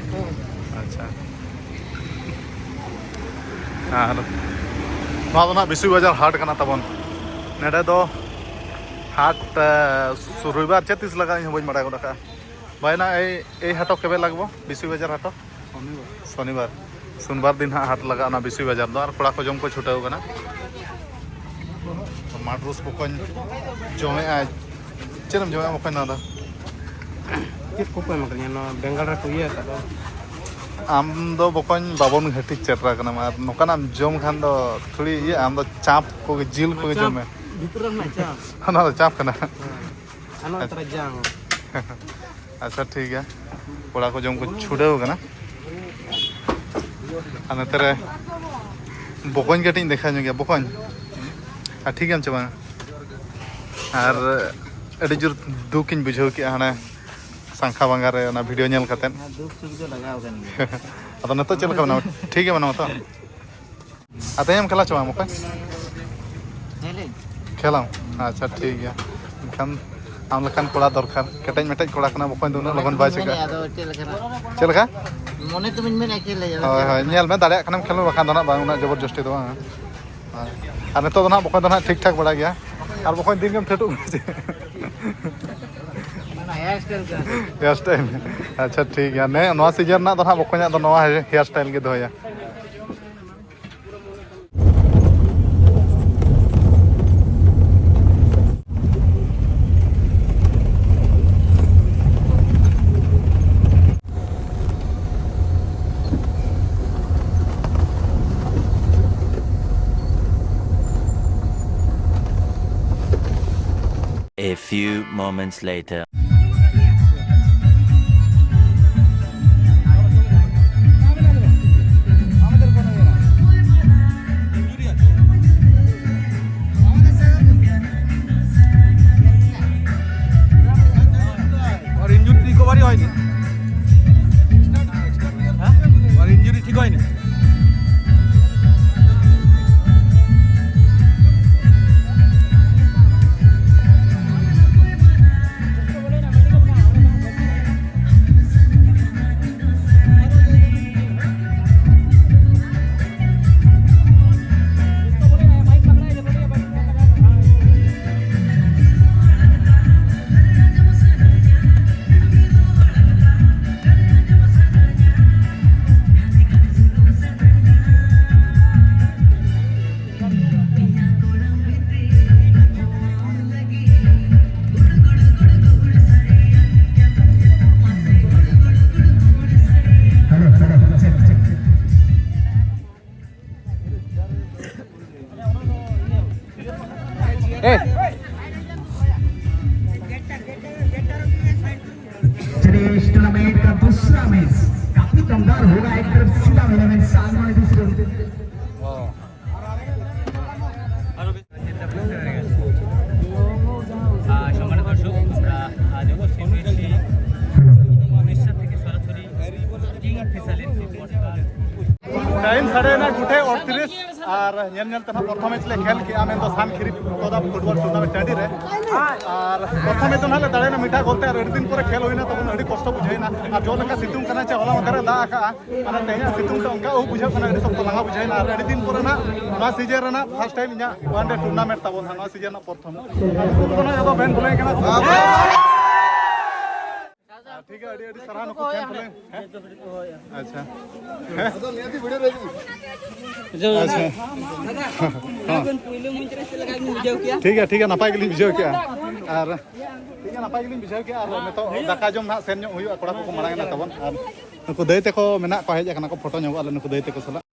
ᱟᱪᱪᱷᱟ᱾ ᱟᱨ ᱱᱚᱣᱟ ᱫᱚ ᱱᱟᱜ ᱵᱤᱥᱩᱭ ᱵᱟᱡᱟᱨ ᱦᱟᱴ ᱠᱟᱱᱟ ᱛᱟᱵᱚᱱ᱾ ᱱᱚᱰᱮ ᱫᱚ ᱦᱟᱴ, ᱮ, ᱥᱩ-, ᱨᱚᱵᱤᱵᱟᱨ ᱪᱮᱫ ᱛᱤᱥ ᱞᱟᱜᱟᱜᱼᱟ, ᱤᱧ ᱦᱚᱸ ᱵᱟᱹᱧ ᱵᱟᱲᱟᱭ ᱜᱚᱫ ᱟᱠᱟᱫᱼᱟ᱾ ᱵᱟᱭᱱᱟ ᱮᱭ, ᱮᱭ ᱦᱟᱴᱚ ᱠᱮᱵᱮ ᱞᱟᱜᱽᱵᱚ, ᱵᱤᱥᱩᱭ ᱵᱟᱡᱟᱨ ᱦᱟᱴᱚ? ᱥᱚᱱᱤᱵᱟᱨ᱾ ᱥᱚᱱᱤᱵᱟᱨ ᱫᱤᱱ ᱦᱟᱸᱜ ᱦᱟᱴ ᱞᱟᱜᱟᱜᱼᱟ ᱚᱱᱟ ᱵᱤᱥᱩᱭ ᱵᱟᱡᱟᱨ ᱫᱚ, ᱟᱨ ᱠᱚᱲᱟ ᱠᱚ ᱡᱚᱢ ᱠᱚ ᱪᱷᱩᱴᱟᱹᱣ ᱠᱟᱱᱟ᱾ ᱢᱟᱰᱨᱩᱥ ᱵᱚᱠᱚᱧ ᱡᱚᱢᱮᱜᱼᱟᱭ᱾ ᱪᱮᱫ ᱮᱢ ᱡᱚᱢᱮᱜᱼᱟ ᱵᱚᱠᱚᱧ ᱱᱚᱣᱟ ᱫᱚ? ᱪᱮᱫ ᱠᱚᱠᱚ ᱮᱢ ᱟᱠᱟᱫᱤᱧᱟ? ᱱᱚᱣᱟ ᱵᱮᱸᱜᱟᱲ ᱨᱮᱠᱚ ᱤᱭᱟᱹ ᱟᱠᱟᱫ ᱫᱚ᱾ ᱟᱢ ᱫᱚ ᱵᱚᱠᱚᱧ ᱵᱟᱵᱚᱱ ᱜᱷᱟᱹᱴᱤ ᱪᱮᱴᱨᱟ ᱠᱟᱱᱟᱢ, ᱟᱨ ᱱᱚᱝᱠᱟᱱᱟᱜ ᱮᱢ ᱡᱚᱢ ᱠᱷᱟᱱ ᱫᱚ ᱛᱷᱚᱲᱤ ᱤᱭᱟᱹ, ᱟᱢ ᱫᱚ ᱪᱟᱯ ᱠᱚᱜᱮ, ᱡᱤᱞ ᱠᱚᱜᱮ ᱡᱚᱢ ᱢᱮ᱾ ᱵᱷᱤᱛᱨᱤ ᱨᱮ ᱢᱮᱱᱟᱜ ᱪᱟᱯ᱾ ᱚᱱᱟ ᱫᱚ ᱪᱟᱯ ᱠᱟᱱᱟ᱾ ᱦᱮᱸ᱾ ᱟᱨ ᱱᱚᱣᱟ ᱛᱟᱨᱟ ᱡᱟᱝ᱾ ᱟᱪᱪᱷᱟ, ᱴᱷᱤᱠ ᱜᱮᱭᱟ, ᱠᱚᱲᱟ ᱠᱚ ᱡᱚᱢ ᱠᱚ ᱪᱷᱩᱴᱟᱹᱣ ᱠᱟᱱᱟ᱾ ᱟᱨ ᱱᱚᱛᱮ ᱨᱮ ᱵᱚᱠᱚᱧ ᱠᱟᱹᱴᱤᱡ ᱤᱧ ᱫᱮᱠᱷᱟᱣ ᱧᱚᱜ ᱜᱮᱭᱟ᱾ ᱵᱚᱠᱚᱧ, ᱟᱨ ᱴᱷᱤᱠ ᱜᱮᱭᱟᱢ ᱪᱮ ᱵᱟᱝ? ᱟᱨ ᱟᱹᱰᱤ ᱡᱳᱨ ᱫᱩᱠ ᱤᱧ ᱵᱩᱡᱷᱟᱹᱣ ᱠᱮᱜᱼᱟ ᱦᱟᱱᱮ ᱥᱟᱝᱠᱷᱟ ᱵᱟᱝᱜᱟ ᱨᱮ ᱚᱱᱟ ᱵᱷᱤᱰᱤᱭᱳ ᱧᱮᱞ ᱠᱟᱛᱮᱫ᱾ ᱦᱮᱸ, ᱫᱩᱠ ᱥᱩᱠ ᱫᱚ ᱞᱟᱜᱟᱣ ᱟᱠᱟᱱ ᱜᱮᱭᱟ᱾ ᱟᱫᱚ ᱱᱤᱛᱚᱜ ᱪᱮᱫ ᱞᱮᱠᱟ ᱢᱮᱱᱟᱢᱟ? ᱴᱷᱤᱠ ᱜᱮ ᱢᱮᱱᱟᱢᱟ ᱛᱚ? ᱟᱨ ᱛᱮᱦᱮᱧ ᱮᱢ ᱠᱷᱮᱞᱟ ᱪᱮ ᱵᱟᱝ ᱵᱚᱠᱚᱧ? ᱦᱮᱸ, ᱞᱟᱹᱭ᱾ ᱠᱷᱮᱞᱟᱢ? ᱟᱪᱪᱷᱟ, ᱴᱷᱤᱠ ᱜᱮᱭᱟ᱾ ᱮᱱᱠᱷᱟᱱ ᱟᱢ ᱞᱮᱠᱟᱱ ᱠᱚᱲᱟ ᱫᱚᱨᱠᱟᱨ, ᱠᱮᱴᱮᱡ ᱢᱮᱴᱮᱡ ᱠᱚᱲᱟ ᱠᱟᱱᱟ, ᱵᱚᱠᱚᱧ ᱫᱚ ᱩᱱᱟᱹᱜ ᱞᱚᱜᱚᱱ ᱵᱟᱭ ᱢᱚᱱᱮ ᱛᱮᱢᱮᱧ ᱪᱤᱠᱟᱹᱜᱼᱟ᱾ ᱢᱮᱱᱮᱫᱼᱟ, ᱟᱫᱚ ᱪᱮᱫ ᱞᱮᱠᱟᱱᱟᱜ? ᱪᱮᱫ ᱞᱮᱠᱟ? ᱢᱚᱱᱮ ᱛᱮᱢᱮᱧ ᱢᱮᱱᱮᱫᱼᱟ, ᱠᱷᱮᱞ ᱦᱩᱭᱩᱜᱼᱟ, ᱦᱳᱭ, ᱠᱷᱮᱞ ᱦᱳᱭ, ᱦᱩᱭᱩᱜᱼᱟ᱾ ᱧᱮᱞ ᱢᱮ, ᱫᱟᱲᱮᱭᱟᱜ ᱠᱷᱟᱱᱮᱢ ᱠᱷᱮᱞ ᱢᱮ, ᱵᱟᱠᱷᱟᱱ ᱫᱚ ᱱᱟᱜ ᱵᱟᱝ, ᱩᱱᱟᱹᱜ ᱡᱚᱵᱚᱨ ᱡᱚᱥᱛᱤ ᱫᱚ ᱵᱟᱝ᱾ ᱦᱳᱭ᱾ ᱟᱨ ᱱᱤᱛᱚᱜ ᱫᱚ ᱱᱟᱜ ᱵᱚᱠᱚᱧ ᱫᱚ ᱱᱟᱜ ᱴᱷᱤᱠ ᱴᱷᱟᱠ ᱵᱟᱲᱟ ᱜᱮᱭᱟ᱾ ᱟᱨ ᱵᱚᱠᱚᱧ ᱫᱤᱱ ᱜᱮᱢ ᱴᱷᱟᱹᱴᱩᱜ ᱠᱟᱱᱟ ᱪᱮ? ᱚᱱᱟ ᱦᱮᱭᱟᱨ ᱥᱴᱟᱭᱤᱞ ᱠᱟᱱᱟ᱾ Hair style. ᱟᱪᱪᱷᱟ, ᱴᱷᱤᱠ ᱜᱮᱭᱟ᱾ ᱱᱮ, ᱱᱚᱣᱟ ᱥᱤᱡᱤᱱ ᱨᱮᱱᱟᱜ ᱫᱚ ᱱᱟᱜ ᱵᱚᱠᱚᱧᱟᱜ ᱫᱚ ᱱᱚᱣᱟ ᱦᱮᱭᱟᱨ ᱥᱴᱟᱭᱤᱞ ᱜᱮ ᱫᱚᱦᱚᱭᱟ᱾ A few moments later. Time ᱥᱟᱰᱮᱭᱮᱱᱟ ᱜᱩᱴᱷᱮ ᱟᱴᱛᱨᱤᱥ, ᱟᱨ ᱧᱮᱞ ᱧᱮᱞ ᱛᱮ ᱱᱟᱦᱟᱜ ᱯᱨᱚᱛᱷᱚᱢ ᱢᱮᱪ ᱞᱮ ᱠᱷᱮᱞ ᱠᱮᱜᱼᱟ, ᱢᱮᱱᱫᱚ ᱥᱟᱱ ᱠᱷᱤᱨᱤ ᱯᱚᱫᱟ ᱯᱷᱩᱴᱵᱚᱞ ᱴᱩᱨᱱᱟᱢᱮᱱᱴ ᱴᱟᱺᱰᱤ ᱨᱮ᱾ ᱟᱨ ᱯᱨᱚᱛᱷᱚᱢ ᱢᱮᱪ ᱫᱚ ᱱᱟᱦᱟᱜ ᱞᱮ ᱫᱟᱲᱮᱭᱮᱱᱟ ᱢᱤᱫ ᱴᱟᱜ ᱜᱳᱞ ᱛᱮ, ᱟᱨ ᱟᱹᱰᱤ ᱫᱤᱱ ᱯᱚᱨᱮ ᱠᱷᱮᱞ ᱦᱩᱭᱱᱟ, ᱛᱚᱠᱷᱚᱱ ᱟᱹᱰᱤ ᱠᱚᱥᱴᱚ ᱵᱩᱡᱷᱟᱹᱣᱮᱱᱟ᱾ ᱟᱨ ᱡᱚ ᱞᱮᱠᱟ ᱥᱤᱛᱩᱝ ᱠᱟᱱᱟ ᱪᱮ ᱦᱚᱞᱟ ᱢᱟᱫᱷᱮᱨ ᱮ ᱫᱟᱜ ᱟᱠᱟᱜᱼᱟ, ᱢᱟᱱᱮ ᱛᱮᱦᱮᱧᱟᱜ ᱥᱤᱛᱩᱝ ᱛᱮ ᱚᱱᱠᱟ ᱩᱵ ᱵᱩᱡᱷᱟᱹᱜ ᱠᱟᱱᱟ, ᱟᱹᱰᱤ ᱥᱚᱠᱛᱚ ᱞᱟᱸᱜᱟ ᱵᱩᱡᱷᱟᱹᱣᱮᱱᱟ᱾ ᱟᱨ ᱟᱹᱰᱤ ᱫᱤᱱ ᱯᱚᱨᱮ ᱱᱟᱦᱟᱜ ᱱᱚᱣᱟ ᱥᱤᱡᱤᱱ ᱨᱮᱱᱟᱜ ᱯᱷᱟᱥᱴ ᱴᱟᱭᱤᱢ ᱤᱧᱟᱹᱜ ᱚᱣᱟᱱ ᱰᱮ ᱴᱩᱨᱱᱟᱢᱮᱱᱴ ᱛᱟᱵᱚᱱ ᱱᱟᱦᱟᱜ ᱱᱚᱣᱟ ᱥᱤᱡᱤᱱ ᱨᱮᱱᱟᱜ ᱯᱨᱚᱛᱷᱚᱢ᱾ ᱟᱨ ᱩᱱᱠᱩ ᱫᱚ ᱱᱟᱦᱟᱜ ᱡᱚᱛᱚ ᱵᱮᱱ ᱵᱚᱞᱮ ᱠᱟᱱᱟ᱾ ᱴᱷᱤᱠ ᱜᱮᱭᱟ, ᱟᱹᱰᱤ ᱟᱹᱰᱤ ᱥᱟᱨᱦᱟᱣ ᱱᱩᱠᱩ ᱯᱷᱮᱱ ᱵᱚᱞᱮ᱾ ᱦᱮᱸ? ᱟᱪᱪᱷᱟ᱾ ᱦᱮᱸ? ᱟᱪᱪᱷᱟ᱾ ᱴᱷᱤᱠ ᱜᱮᱭᱟ, ᱴᱷᱤᱠ ᱜᱮᱭᱟ, ᱱᱟᱯᱟᱭ ᱜᱮᱞᱤᱧ ᱵᱩᱡᱷᱟᱹᱣ ᱠᱮᱜᱼᱟ᱾ ᱟᱨ ᱴᱷᱤᱠ ᱜᱮᱭᱟ, ᱱᱟᱯᱟᱭ ᱜᱮᱞᱤᱧ ᱵᱩᱡᱷᱟᱹᱣ ᱠᱮᱜᱼᱟ᱾ ᱟᱨ ᱱᱤᱛᱚᱜ ᱫᱟᱠᱟ ᱡᱚᱢ ᱱᱟᱦᱟᱜ ᱥᱮᱱ ᱧᱚᱜ ᱦᱩᱭᱩᱜᱼᱟ, ᱠᱚᱲᱟ ᱠᱚᱠᱚ ᱢᱟᱲᱟᱝ ᱮᱱᱟ ᱛᱟᱵᱚᱱ᱾ ᱟᱨ ᱱᱩᱠᱩ ᱫᱟᱹᱭ ᱛᱟᱠᱚ ᱢᱮᱱᱟᱜ ᱠᱚᱣᱟ, ᱦᱮᱡ ᱟᱠᱟᱱᱟ ᱠᱚ, ᱯᱷᱳᱴᱳ ᱧᱚᱜᱚᱜ ᱟᱞᱮ ᱱᱩᱠᱩ ᱫᱟᱹᱭ ᱛᱟᱠᱚ ᱥᱟᱞᱟᱜ᱾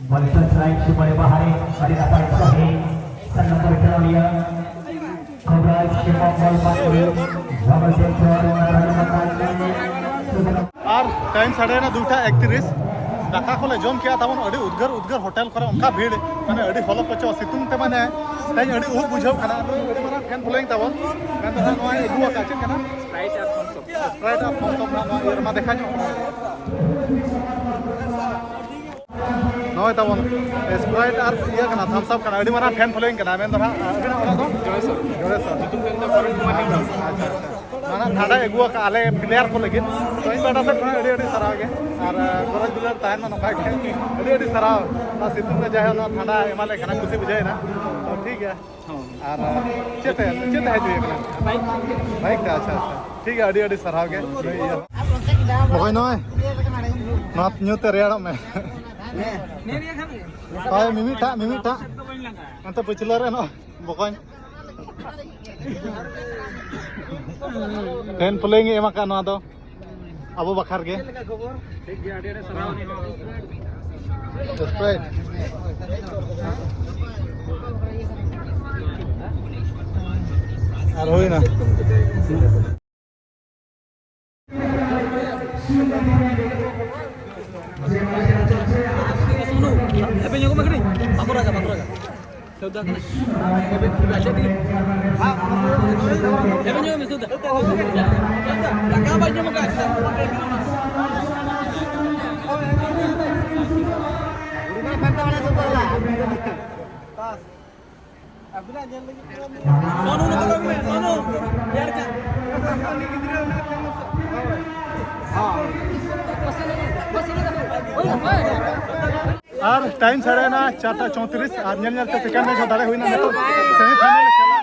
ᱢᱚᱱᱤᱛᱚᱨ ᱥᱟᱭᱤᱰ ᱥᱩᱯᱟᱨ ᱵᱟᱦᱟᱨᱮ ᱟᱹᱰᱤ ᱱᱟᱯᱟᱭ ᱥᱟᱹᱦᱤ ᱥᱟᱱᱟᱢ ᱠᱚ ᱠᱷᱮᱞᱳᱰᱤᱭᱟᱹ ᱠᱚᱵᱨᱟᱡᱽ ᱠᱮᱢᱚᱱ ᱵᱚᱞ ᱢᱟᱱ ᱜᱩᱨᱩ ᱡᱷᱚᱢᱚᱨ ᱪᱮᱱ ᱪᱚᱨ ᱟᱨ ᱴᱟᱭᱤᱢ ᱥᱟᱰᱮᱭᱮᱱᱟ ᱫᱩᱴᱟ ᱮᱠᱛᱨᱤᱥ᱾ ᱫᱟᱠᱟ ᱠᱚᱞᱮ ᱡᱚᱢ ᱠᱮᱜᱼᱟ ᱛᱟᱵᱚᱱ, ᱟᱹᱰᱤ ᱩᱫᱽᱜᱟᱹᱨ ᱩᱫᱽᱜᱟᱹᱨ ᱦᱳᱴᱮᱞ ᱠᱚᱨᱮ ᱚᱱᱠᱟ ᱵᱷᱤᱲ, ᱢᱟᱱᱮ ᱟᱹᱰᱤ ᱦᱚᱞᱚ ᱠᱚᱪᱚ ᱥᱤᱛᱩᱝ ᱛᱮ, ᱢᱟᱱᱮ ᱛᱮᱦᱮᱧ ᱟᱹᱰᱤ ᱩᱵ ᱵᱩᱡᱷᱟᱹᱣ ᱠᱟᱱᱟ᱾ ᱟᱹᱰᱤ ᱢᱟᱨᱟᱝ ᱯᱷᱮᱱ ᱯᱷᱚᱞᱳᱭᱤᱝ ᱛᱟᱵᱚᱱ, ᱢᱮᱱ ᱫᱚ ᱱᱚᱣᱟ ᱟᱹᱜᱩ ᱟᱠᱟᱫ ᱪᱮᱫ ᱠᱟᱱᱟ? ᱥᱯᱨᱟᱭᱤᱴ ᱟᱨ ᱛᱷᱟᱢᱥ ᱟᱯ᱾ ᱥᱯᱨᱟᱭᱤᱴ ᱟᱨ ᱛᱷᱟᱢᱥ ᱟᱯ ᱱᱟᱦᱟᱜ ᱱᱚᱣᱟ ᱤᱭᱟᱹ ᱨᱮᱢᱟ ᱫᱮᱠᱷᱟ ᱧᱚᱜ ᱠᱟᱱᱟ᱾ ᱱᱚᱜᱼᱚᱭ ᱛᱟᱵᱚᱱ ᱥᱯᱨᱟᱭᱤᱴ ᱟᱨ ᱤᱭᱟᱹ ᱠᱟᱱᱟ, ᱛᱷᱟᱢᱥ ᱟᱯ ᱠᱟᱱᱟ᱾ ᱟᱹᱰᱤ ᱢᱟᱨᱟᱝ ᱯᱷᱮᱱ ᱯᱷᱚᱞᱳᱭᱤᱝ ᱠᱟᱱᱟ᱾ ᱟᱵᱮᱱ ᱫᱚ ᱦᱟᱸᱜ, ᱟᱹᱵᱤᱱᱟᱜ ᱚᱲᱟᱜ ᱫᱚ? ᱡᱚᱲᱮᱥᱚᱨ᱾ ᱡᱚᱲᱮᱥᱚᱨ᱾ ᱧᱩᱛᱩᱢ ᱠᱟᱱ ᱫᱚ ᱯᱚᱨᱚᱱ ᱠᱩᱢᱟᱨ ᱦᱮᱢᱵᱨᱚᱢ᱾ ᱟᱪᱪᱷᱟ, ᱟᱪᱪᱷᱟ᱾ ᱱᱚᱣᱟ ᱱᱟᱜ ᱴᱷᱟᱱᱰᱟᱭ ᱟᱹᱜᱩ ᱟᱠᱟᱫᱼᱟ ᱟᱞᱮ ᱯᱞᱮᱭᱟᱨ ᱠᱚ ᱞᱟᱹᱜᱤᱫ᱾ ᱛᱚ, ᱤᱧ ᱯᱟᱦᱴᱟ ᱥᱮᱫ ᱠᱷᱚᱱᱟᱜ ᱟᱹᱰᱤ ᱟᱹᱰᱤ ᱥᱟᱨᱦᱟᱣ ᱜᱮ᱾ ᱟᱨ, ᱟᱸ, ᱜᱚᱨᱚᱡᱽ ᱫᱩᱞᱟᱹᱲ ᱛᱟᱦᱮᱱ ᱢᱟ ᱱᱚᱝᱠᱟ ᱜᱮ᱾ ᱟᱹᱰᱤ ᱟᱹᱰᱤ ᱥᱟᱨᱦᱟᱣ᱾ ᱱᱚᱣᱟ ᱥᱤᱛᱩᱝ ᱨᱮ ᱡᱟᱭᱦᱳᱠ ᱱᱚᱣᱟ ᱴᱷᱟᱱᱰᱟ ᱮᱢᱟ ᱞᱮ ᱠᱟᱱᱟ, ᱠᱩᱥᱤ ᱵᱩᱡᱷᱟᱹᱣ ᱮᱱᱟ᱾ ᱛᱚ, ᱴᱷᱤᱠ ᱜᱮᱭᱟ᱾ ᱟᱨ ᱪᱮᱫ ᱛᱮ, ᱪᱮᱫ ᱛᱮ ᱦᱮᱡ ᱦᱩᱭ ᱟᱠᱟᱱᱟ? ᱵᱟᱭᱤᱠ ᱛᱮ᱾ ᱟᱪᱪᱷᱟ, ᱟᱪᱪᱷᱟ, ᱴᱷᱤᱠ ᱜᱮᱭᱟ, ᱟᱹᱰᱤ ᱟᱹᱰᱤ ᱥᱟᱨᱦᱟᱣ ᱜᱮ᱾ ᱵᱚᱠᱚᱧ ᱱᱚᱜᱼᱚᱭ ᱱᱚᱣᱟ ᱧᱩ ᱛᱮ ᱨᱮᱭᱟᱲᱚᱜ ᱢᱮ᱾ ᱦᱳᱭ, ᱢᱤᱢᱤᱫᱴᱟᱜ, ᱢᱤᱢᱤᱫᱴᱟᱜ᱾ ᱚᱱᱛᱮ ᱯᱟᱹᱪᱷᱞᱟᱹ ᱨᱮ ᱱᱚᱜᱼᱚᱭ ᱵᱚᱠᱚᱧ᱾ ᱯᱷᱮᱱ ᱯᱷᱚᱞᱳᱭᱤᱝ ᱮ ᱮᱢ ᱟᱠᱟᱫ ᱱᱚᱣᱟ ᱫᱚ᱾ ᱟᱵᱚ ᱵᱟᱠᱷᱟᱨ ᱜᱮ᱾ ᱴᱷᱤᱠ ᱜᱮᱭᱟ, ᱟᱹᱰᱤ ᱟᱹᱰᱤ ᱥᱟᱨᱦᱟᱣ ᱩᱱᱤ ᱦᱚᱸ᱾ Sprite᱾ ᱟᱨ ᱦᱩᱭᱱᱟ᱾ ᱥᱩᱱᱩ, ᱦᱮᱯᱮ ᱧᱚᱜ ᱢᱮ ᱠᱟᱹᱴᱤᱡ᱾ ᱵᱟᱠᱚ ᱨᱟᱜᱟ, ᱵᱟᱠᱚ ᱨᱟᱜᱟ᱾ ᱥᱟᱹᱣᱫᱟ ᱠᱟᱱᱟ᱾ ᱦᱮᱯᱮ, ᱦᱮᱯᱮ ᱧᱚᱜ ᱢᱮ ᱥᱟᱹᱣᱫᱟ᱾ ᱫᱟᱠᱟ ᱵᱟᱭ ᱡᱚᱢ ᱟᱠᱟᱫ᱾ ᱥᱚᱱᱩ, ᱱᱚᱛᱮ ᱠᱚᱭᱚᱜ ᱢᱮ, ᱥᱚᱱᱩ᱾ ᱧᱮᱞ ᱠᱟᱜ᱾ ᱟᱨ time ᱥᱟᱲᱮᱭᱮᱱᱟ ᱪᱟᱨᱴᱟ ᱪᱳᱭᱛᱨᱤᱥ, ᱟᱨ ᱧᱮᱞ ᱧᱮᱞ ᱛᱮ second match ᱦᱚᱸ ᱫᱟᱲᱮ ᱦᱩᱭᱱᱟ᱾ ᱱᱤᱛᱚᱜ semi final ᱠᱷᱮᱞᱟ᱾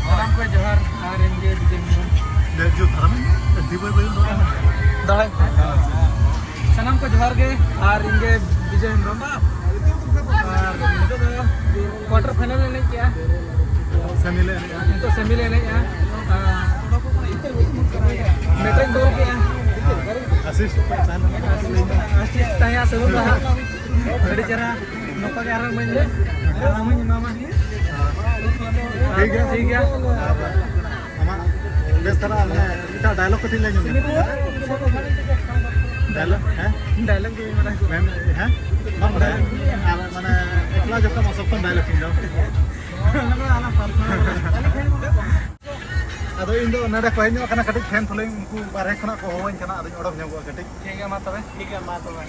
ᱥᱟᱱᱟᱢ ᱠᱚ ᱡᱚᱦᱟᱨ ᱟᱨ ᱤᱧ ᱜᱮ ᱵᱤᱡᱚᱭ ᱦᱮᱢᱵᱨᱚᱢ᱾ ᱫᱮᱵᱽᱡᱤᱛ ᱫᱷᱟᱨᱟ ᱢᱮ, ᱟᱹᱰᱤ ᱵᱟᱹᱭ ᱵᱟᱹᱭ ᱨᱚᱲᱟ᱾ ᱫᱟᱲᱟᱭ᱾ ᱥᱟᱱᱟᱢ ᱠᱚ ᱡᱚᱦᱟᱨ ᱜᱮ ᱟᱨ ᱤᱧ ᱜᱮ ᱵᱤᱡᱚᱭ ᱦᱮᱢᱵᱨᱚᱢ᱾ ᱟᱨ ᱱᱤᱛᱚᱜ ᱫᱚ quarter final ᱞᱮ ᱮᱱᱮᱡ ᱠᱮᱜᱼᱟ᱾ Semi ᱞᱮ ᱮᱱᱮᱡᱼᱟ᱾ ᱱᱤᱛᱚᱜ semi ᱞᱮ ᱮᱱᱮᱡᱼᱟ᱾ ᱟᱨ ᱢᱤᱫᱴᱮᱱ ᱜᱳᱞ ᱠᱮᱜᱼᱟ᱾ Assist᱾ Assist ᱛᱟᱦᱮᱸ ᱥᱟᱹᱜᱩᱱ ᱫᱚ ᱦᱟᱸᱜ᱾ ᱟᱹᱰᱤ ᱪᱮᱦᱨᱟ᱾ ᱱᱚᱝᱠᱟ ᱜᱮ ᱟᱨᱦᱚᱸ ᱤᱢᱟᱹᱧ ᱢᱮ᱾ ᱟᱨ ᱟᱢ ᱦᱚᱸᱧ ᱮᱢᱟᱢᱟ᱾ ᱴᱷᱤᱠ ᱜᱮᱭᱟ᱾ ᱴᱷᱤᱠ ᱜᱮᱭᱟ᱾ ᱟᱢᱟᱜ ᱵᱮᱥ ᱫᱷᱟᱨᱟ ᱢᱟᱱᱮ ᱢᱤᱫᱴᱟᱝ dialogue ᱠᱟᱹᱴᱤᱡ ᱞᱟᱹᱭ ᱧᱚᱜ ᱢᱮ᱾ Dialogue, ᱦᱮᱸ? Dialogue ᱫᱚ ᱵᱟᱹᱧ ᱵᱟᱲᱟᱭᱟ᱾ ᱢᱮᱱ, ᱦᱮᱸ? ᱵᱟᱢ ᱵᱟᱲᱟᱭᱟ? ᱟᱨ ᱢᱟᱱᱮ ᱮᱠᱞᱟ ᱡᱚᱠᱷᱚᱱ ᱚᱥᱚᱠᱛᱚᱢ dialogue ᱤᱧ ᱫᱚ᱾ ᱚᱱᱟ ᱫᱚ ᱟᱞᱟᱝ personal᱾ ᱟᱫᱚ ᱤᱧ ᱫᱚ ᱱᱚᱰᱮ ᱠᱚ ᱦᱮᱡ ᱧᱚᱜ ᱠᱟᱱᱟ, ᱠᱟᱹᱴᱤᱡ fan following, ᱩᱱᱠᱩ ᱵᱟᱨᱦᱮ ᱠᱷᱚᱱᱟᱜ ᱠᱚ ᱦᱚᱦᱚᱣᱟᱹᱧ ᱠᱟᱱᱟ, ᱟᱫᱚᱧ ᱚᱰᱚᱠ ᱧᱚᱜᱚᱜᱼᱟ ᱠᱟᱹᱴᱤᱡ᱾ ᱴᱷᱤᱠ ᱜᱮᱭᱟ, ᱢᱟ ᱛᱚᱵᱮ᱾ ᱴᱷᱤᱠ ᱜᱮᱭᱟ, ᱢᱟ ᱛᱚᱵᱮ᱾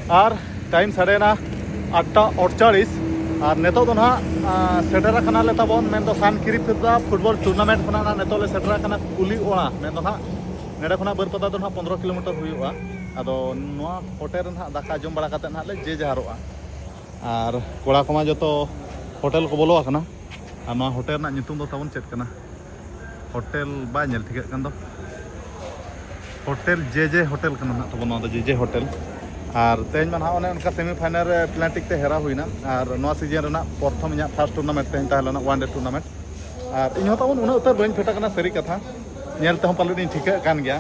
ᱟᱨ ᱴᱟᱭᱤᱢ ᱥᱟᱰᱮᱭᱮᱱᱟ ᱟᱴᱴᱟ ᱟᱴᱪᱟᱞᱤᱥ᱾ ᱟᱨ ᱱᱤᱛᱚᱜ ᱫᱚ ᱱᱟᱦᱟᱜ, ᱟᱸ, ᱥᱮᱴᱮᱨ ᱟᱠᱟᱱᱟᱞᱮ ᱛᱟᱵᱚᱱ ᱢᱮᱱᱫᱚ ᱥᱟᱱ ᱠᱨᱤᱯ ᱯᱷᱩᱴᱵᱚᱞ ᱴᱩᱨᱱᱟᱢᱮᱱᱴ ᱠᱷᱚᱱᱟᱜ ᱱᱟᱦᱟᱜ ᱱᱤᱛᱚᱜ ᱞᱮ ᱥᱮᱴᱮᱨ ᱟᱠᱟᱱᱟ ᱠᱩᱞᱤ ᱚᱲᱟ᱾ ᱢᱮᱱᱫᱚ ᱱᱟᱦᱟᱜ ᱱᱚᱸᱰᱮ ᱠᱷᱚᱱᱟᱜ ᱵᱟᱹᱨᱯᱟᱫᱟ ᱫᱚ ᱱᱟᱦᱟᱜ ᱯᱚᱱᱫᱽᱨᱚ ᱠᱤᱞᱳᱢᱤᱴᱟᱨ ᱦᱩᱭᱩᱜᱼᱟ᱾ ᱟᱫᱚ ᱱᱚᱣᱟ ᱦᱳᱴᱮᱞ ᱨᱮ ᱱᱟᱦᱟᱜ ᱫᱟᱠᱟ ᱡᱚᱢ ᱵᱟᱲᱟ ᱠᱟᱛᱮᱫ ᱱᱟᱦᱟᱜ ᱞᱮ ᱡᱮ ᱡᱟᱦᱟᱨᱚᱜᱼᱟ᱾ ᱟᱨ ᱠᱚᱲᱟ ᱠᱚᱢᱟ ᱡᱚᱛᱚ ᱦᱳᱴᱮᱞ ᱠᱚ ᱵᱚᱞᱚ ᱟᱠᱟᱱᱟ᱾ ᱟᱨ ᱱᱚᱣᱟ ᱦᱳᱴᱮᱞ ᱨᱮᱱᱟᱜ ᱧᱩᱛᱩᱢ ᱫᱚ ᱛᱟᱵᱚᱱ ᱪᱮᱫ ᱠᱟᱱᱟ? ᱦᱳᱴᱮᱞ ᱵᱟᱭ ᱧᱮᱞ ᱴᱷᱤᱠᱟᱹᱜ ᱠᱟᱱ ᱫᱚ᱾ ᱦᱳᱴᱮᱞ ᱡᱮ ᱡᱮ ᱦᱳᱴᱮᱞ ᱠᱟᱱᱟ ᱱᱟᱦᱟᱜ ᱛᱟᱵᱚᱱ, ᱱᱚᱣᱟ ᱫᱚ ᱡᱮ ᱡᱮ ᱦᱳᱴᱮᱞ᱾ ᱟᱨ ᱛᱮᱦᱮᱧ ᱢᱟ ᱱᱟᱦᱟᱜ ᱚᱱᱮ ᱚᱱᱠᱟ ᱥᱮᱢᱤ ᱯᱷᱟᱭᱱᱟᱞ ᱨᱮ ᱯᱮᱱᱟᱞᱴᱤ ᱛᱮ ᱦᱮᱨᱟᱣ ᱦᱩᱭᱱᱟ᱾ ᱟᱨ ᱱᱚᱣᱟ ᱥᱤᱡᱤᱱ ᱨᱮᱱᱟᱜ ᱯᱨᱚᱛᱷᱚᱢ ᱤᱧᱟᱹᱜ ᱯᱷᱟᱥᱴ ᱴᱩᱨᱱᱟᱢᱮᱱᱴ ᱛᱮᱦᱮᱧ ᱛᱟᱦᱮᱸ ᱞᱮᱱᱟ, ᱚᱣᱟᱱ ᱰᱮ ᱴᱩᱨᱱᱟᱢᱮᱱᱴ᱾ ᱟᱨ ᱤᱧ ᱦᱚᱸ ᱛᱟᱵᱚᱱ ᱩᱱᱟᱹᱜ ᱩᱛᱟᱹᱨ ᱵᱟᱹᱧ ᱯᱷᱮᱴ ᱟᱠᱟᱱᱟ, ᱥᱟᱹᱨᱤ ᱠᱟᱛᱷᱟ᱾ ᱧᱮᱞ ᱛᱮᱦᱚᱸ ᱯᱟᱞᱮᱫ ᱤᱧ ᱴᱷᱤᱠᱟᱹᱜ ᱠᱟᱱ ᱜᱮᱭᱟ᱾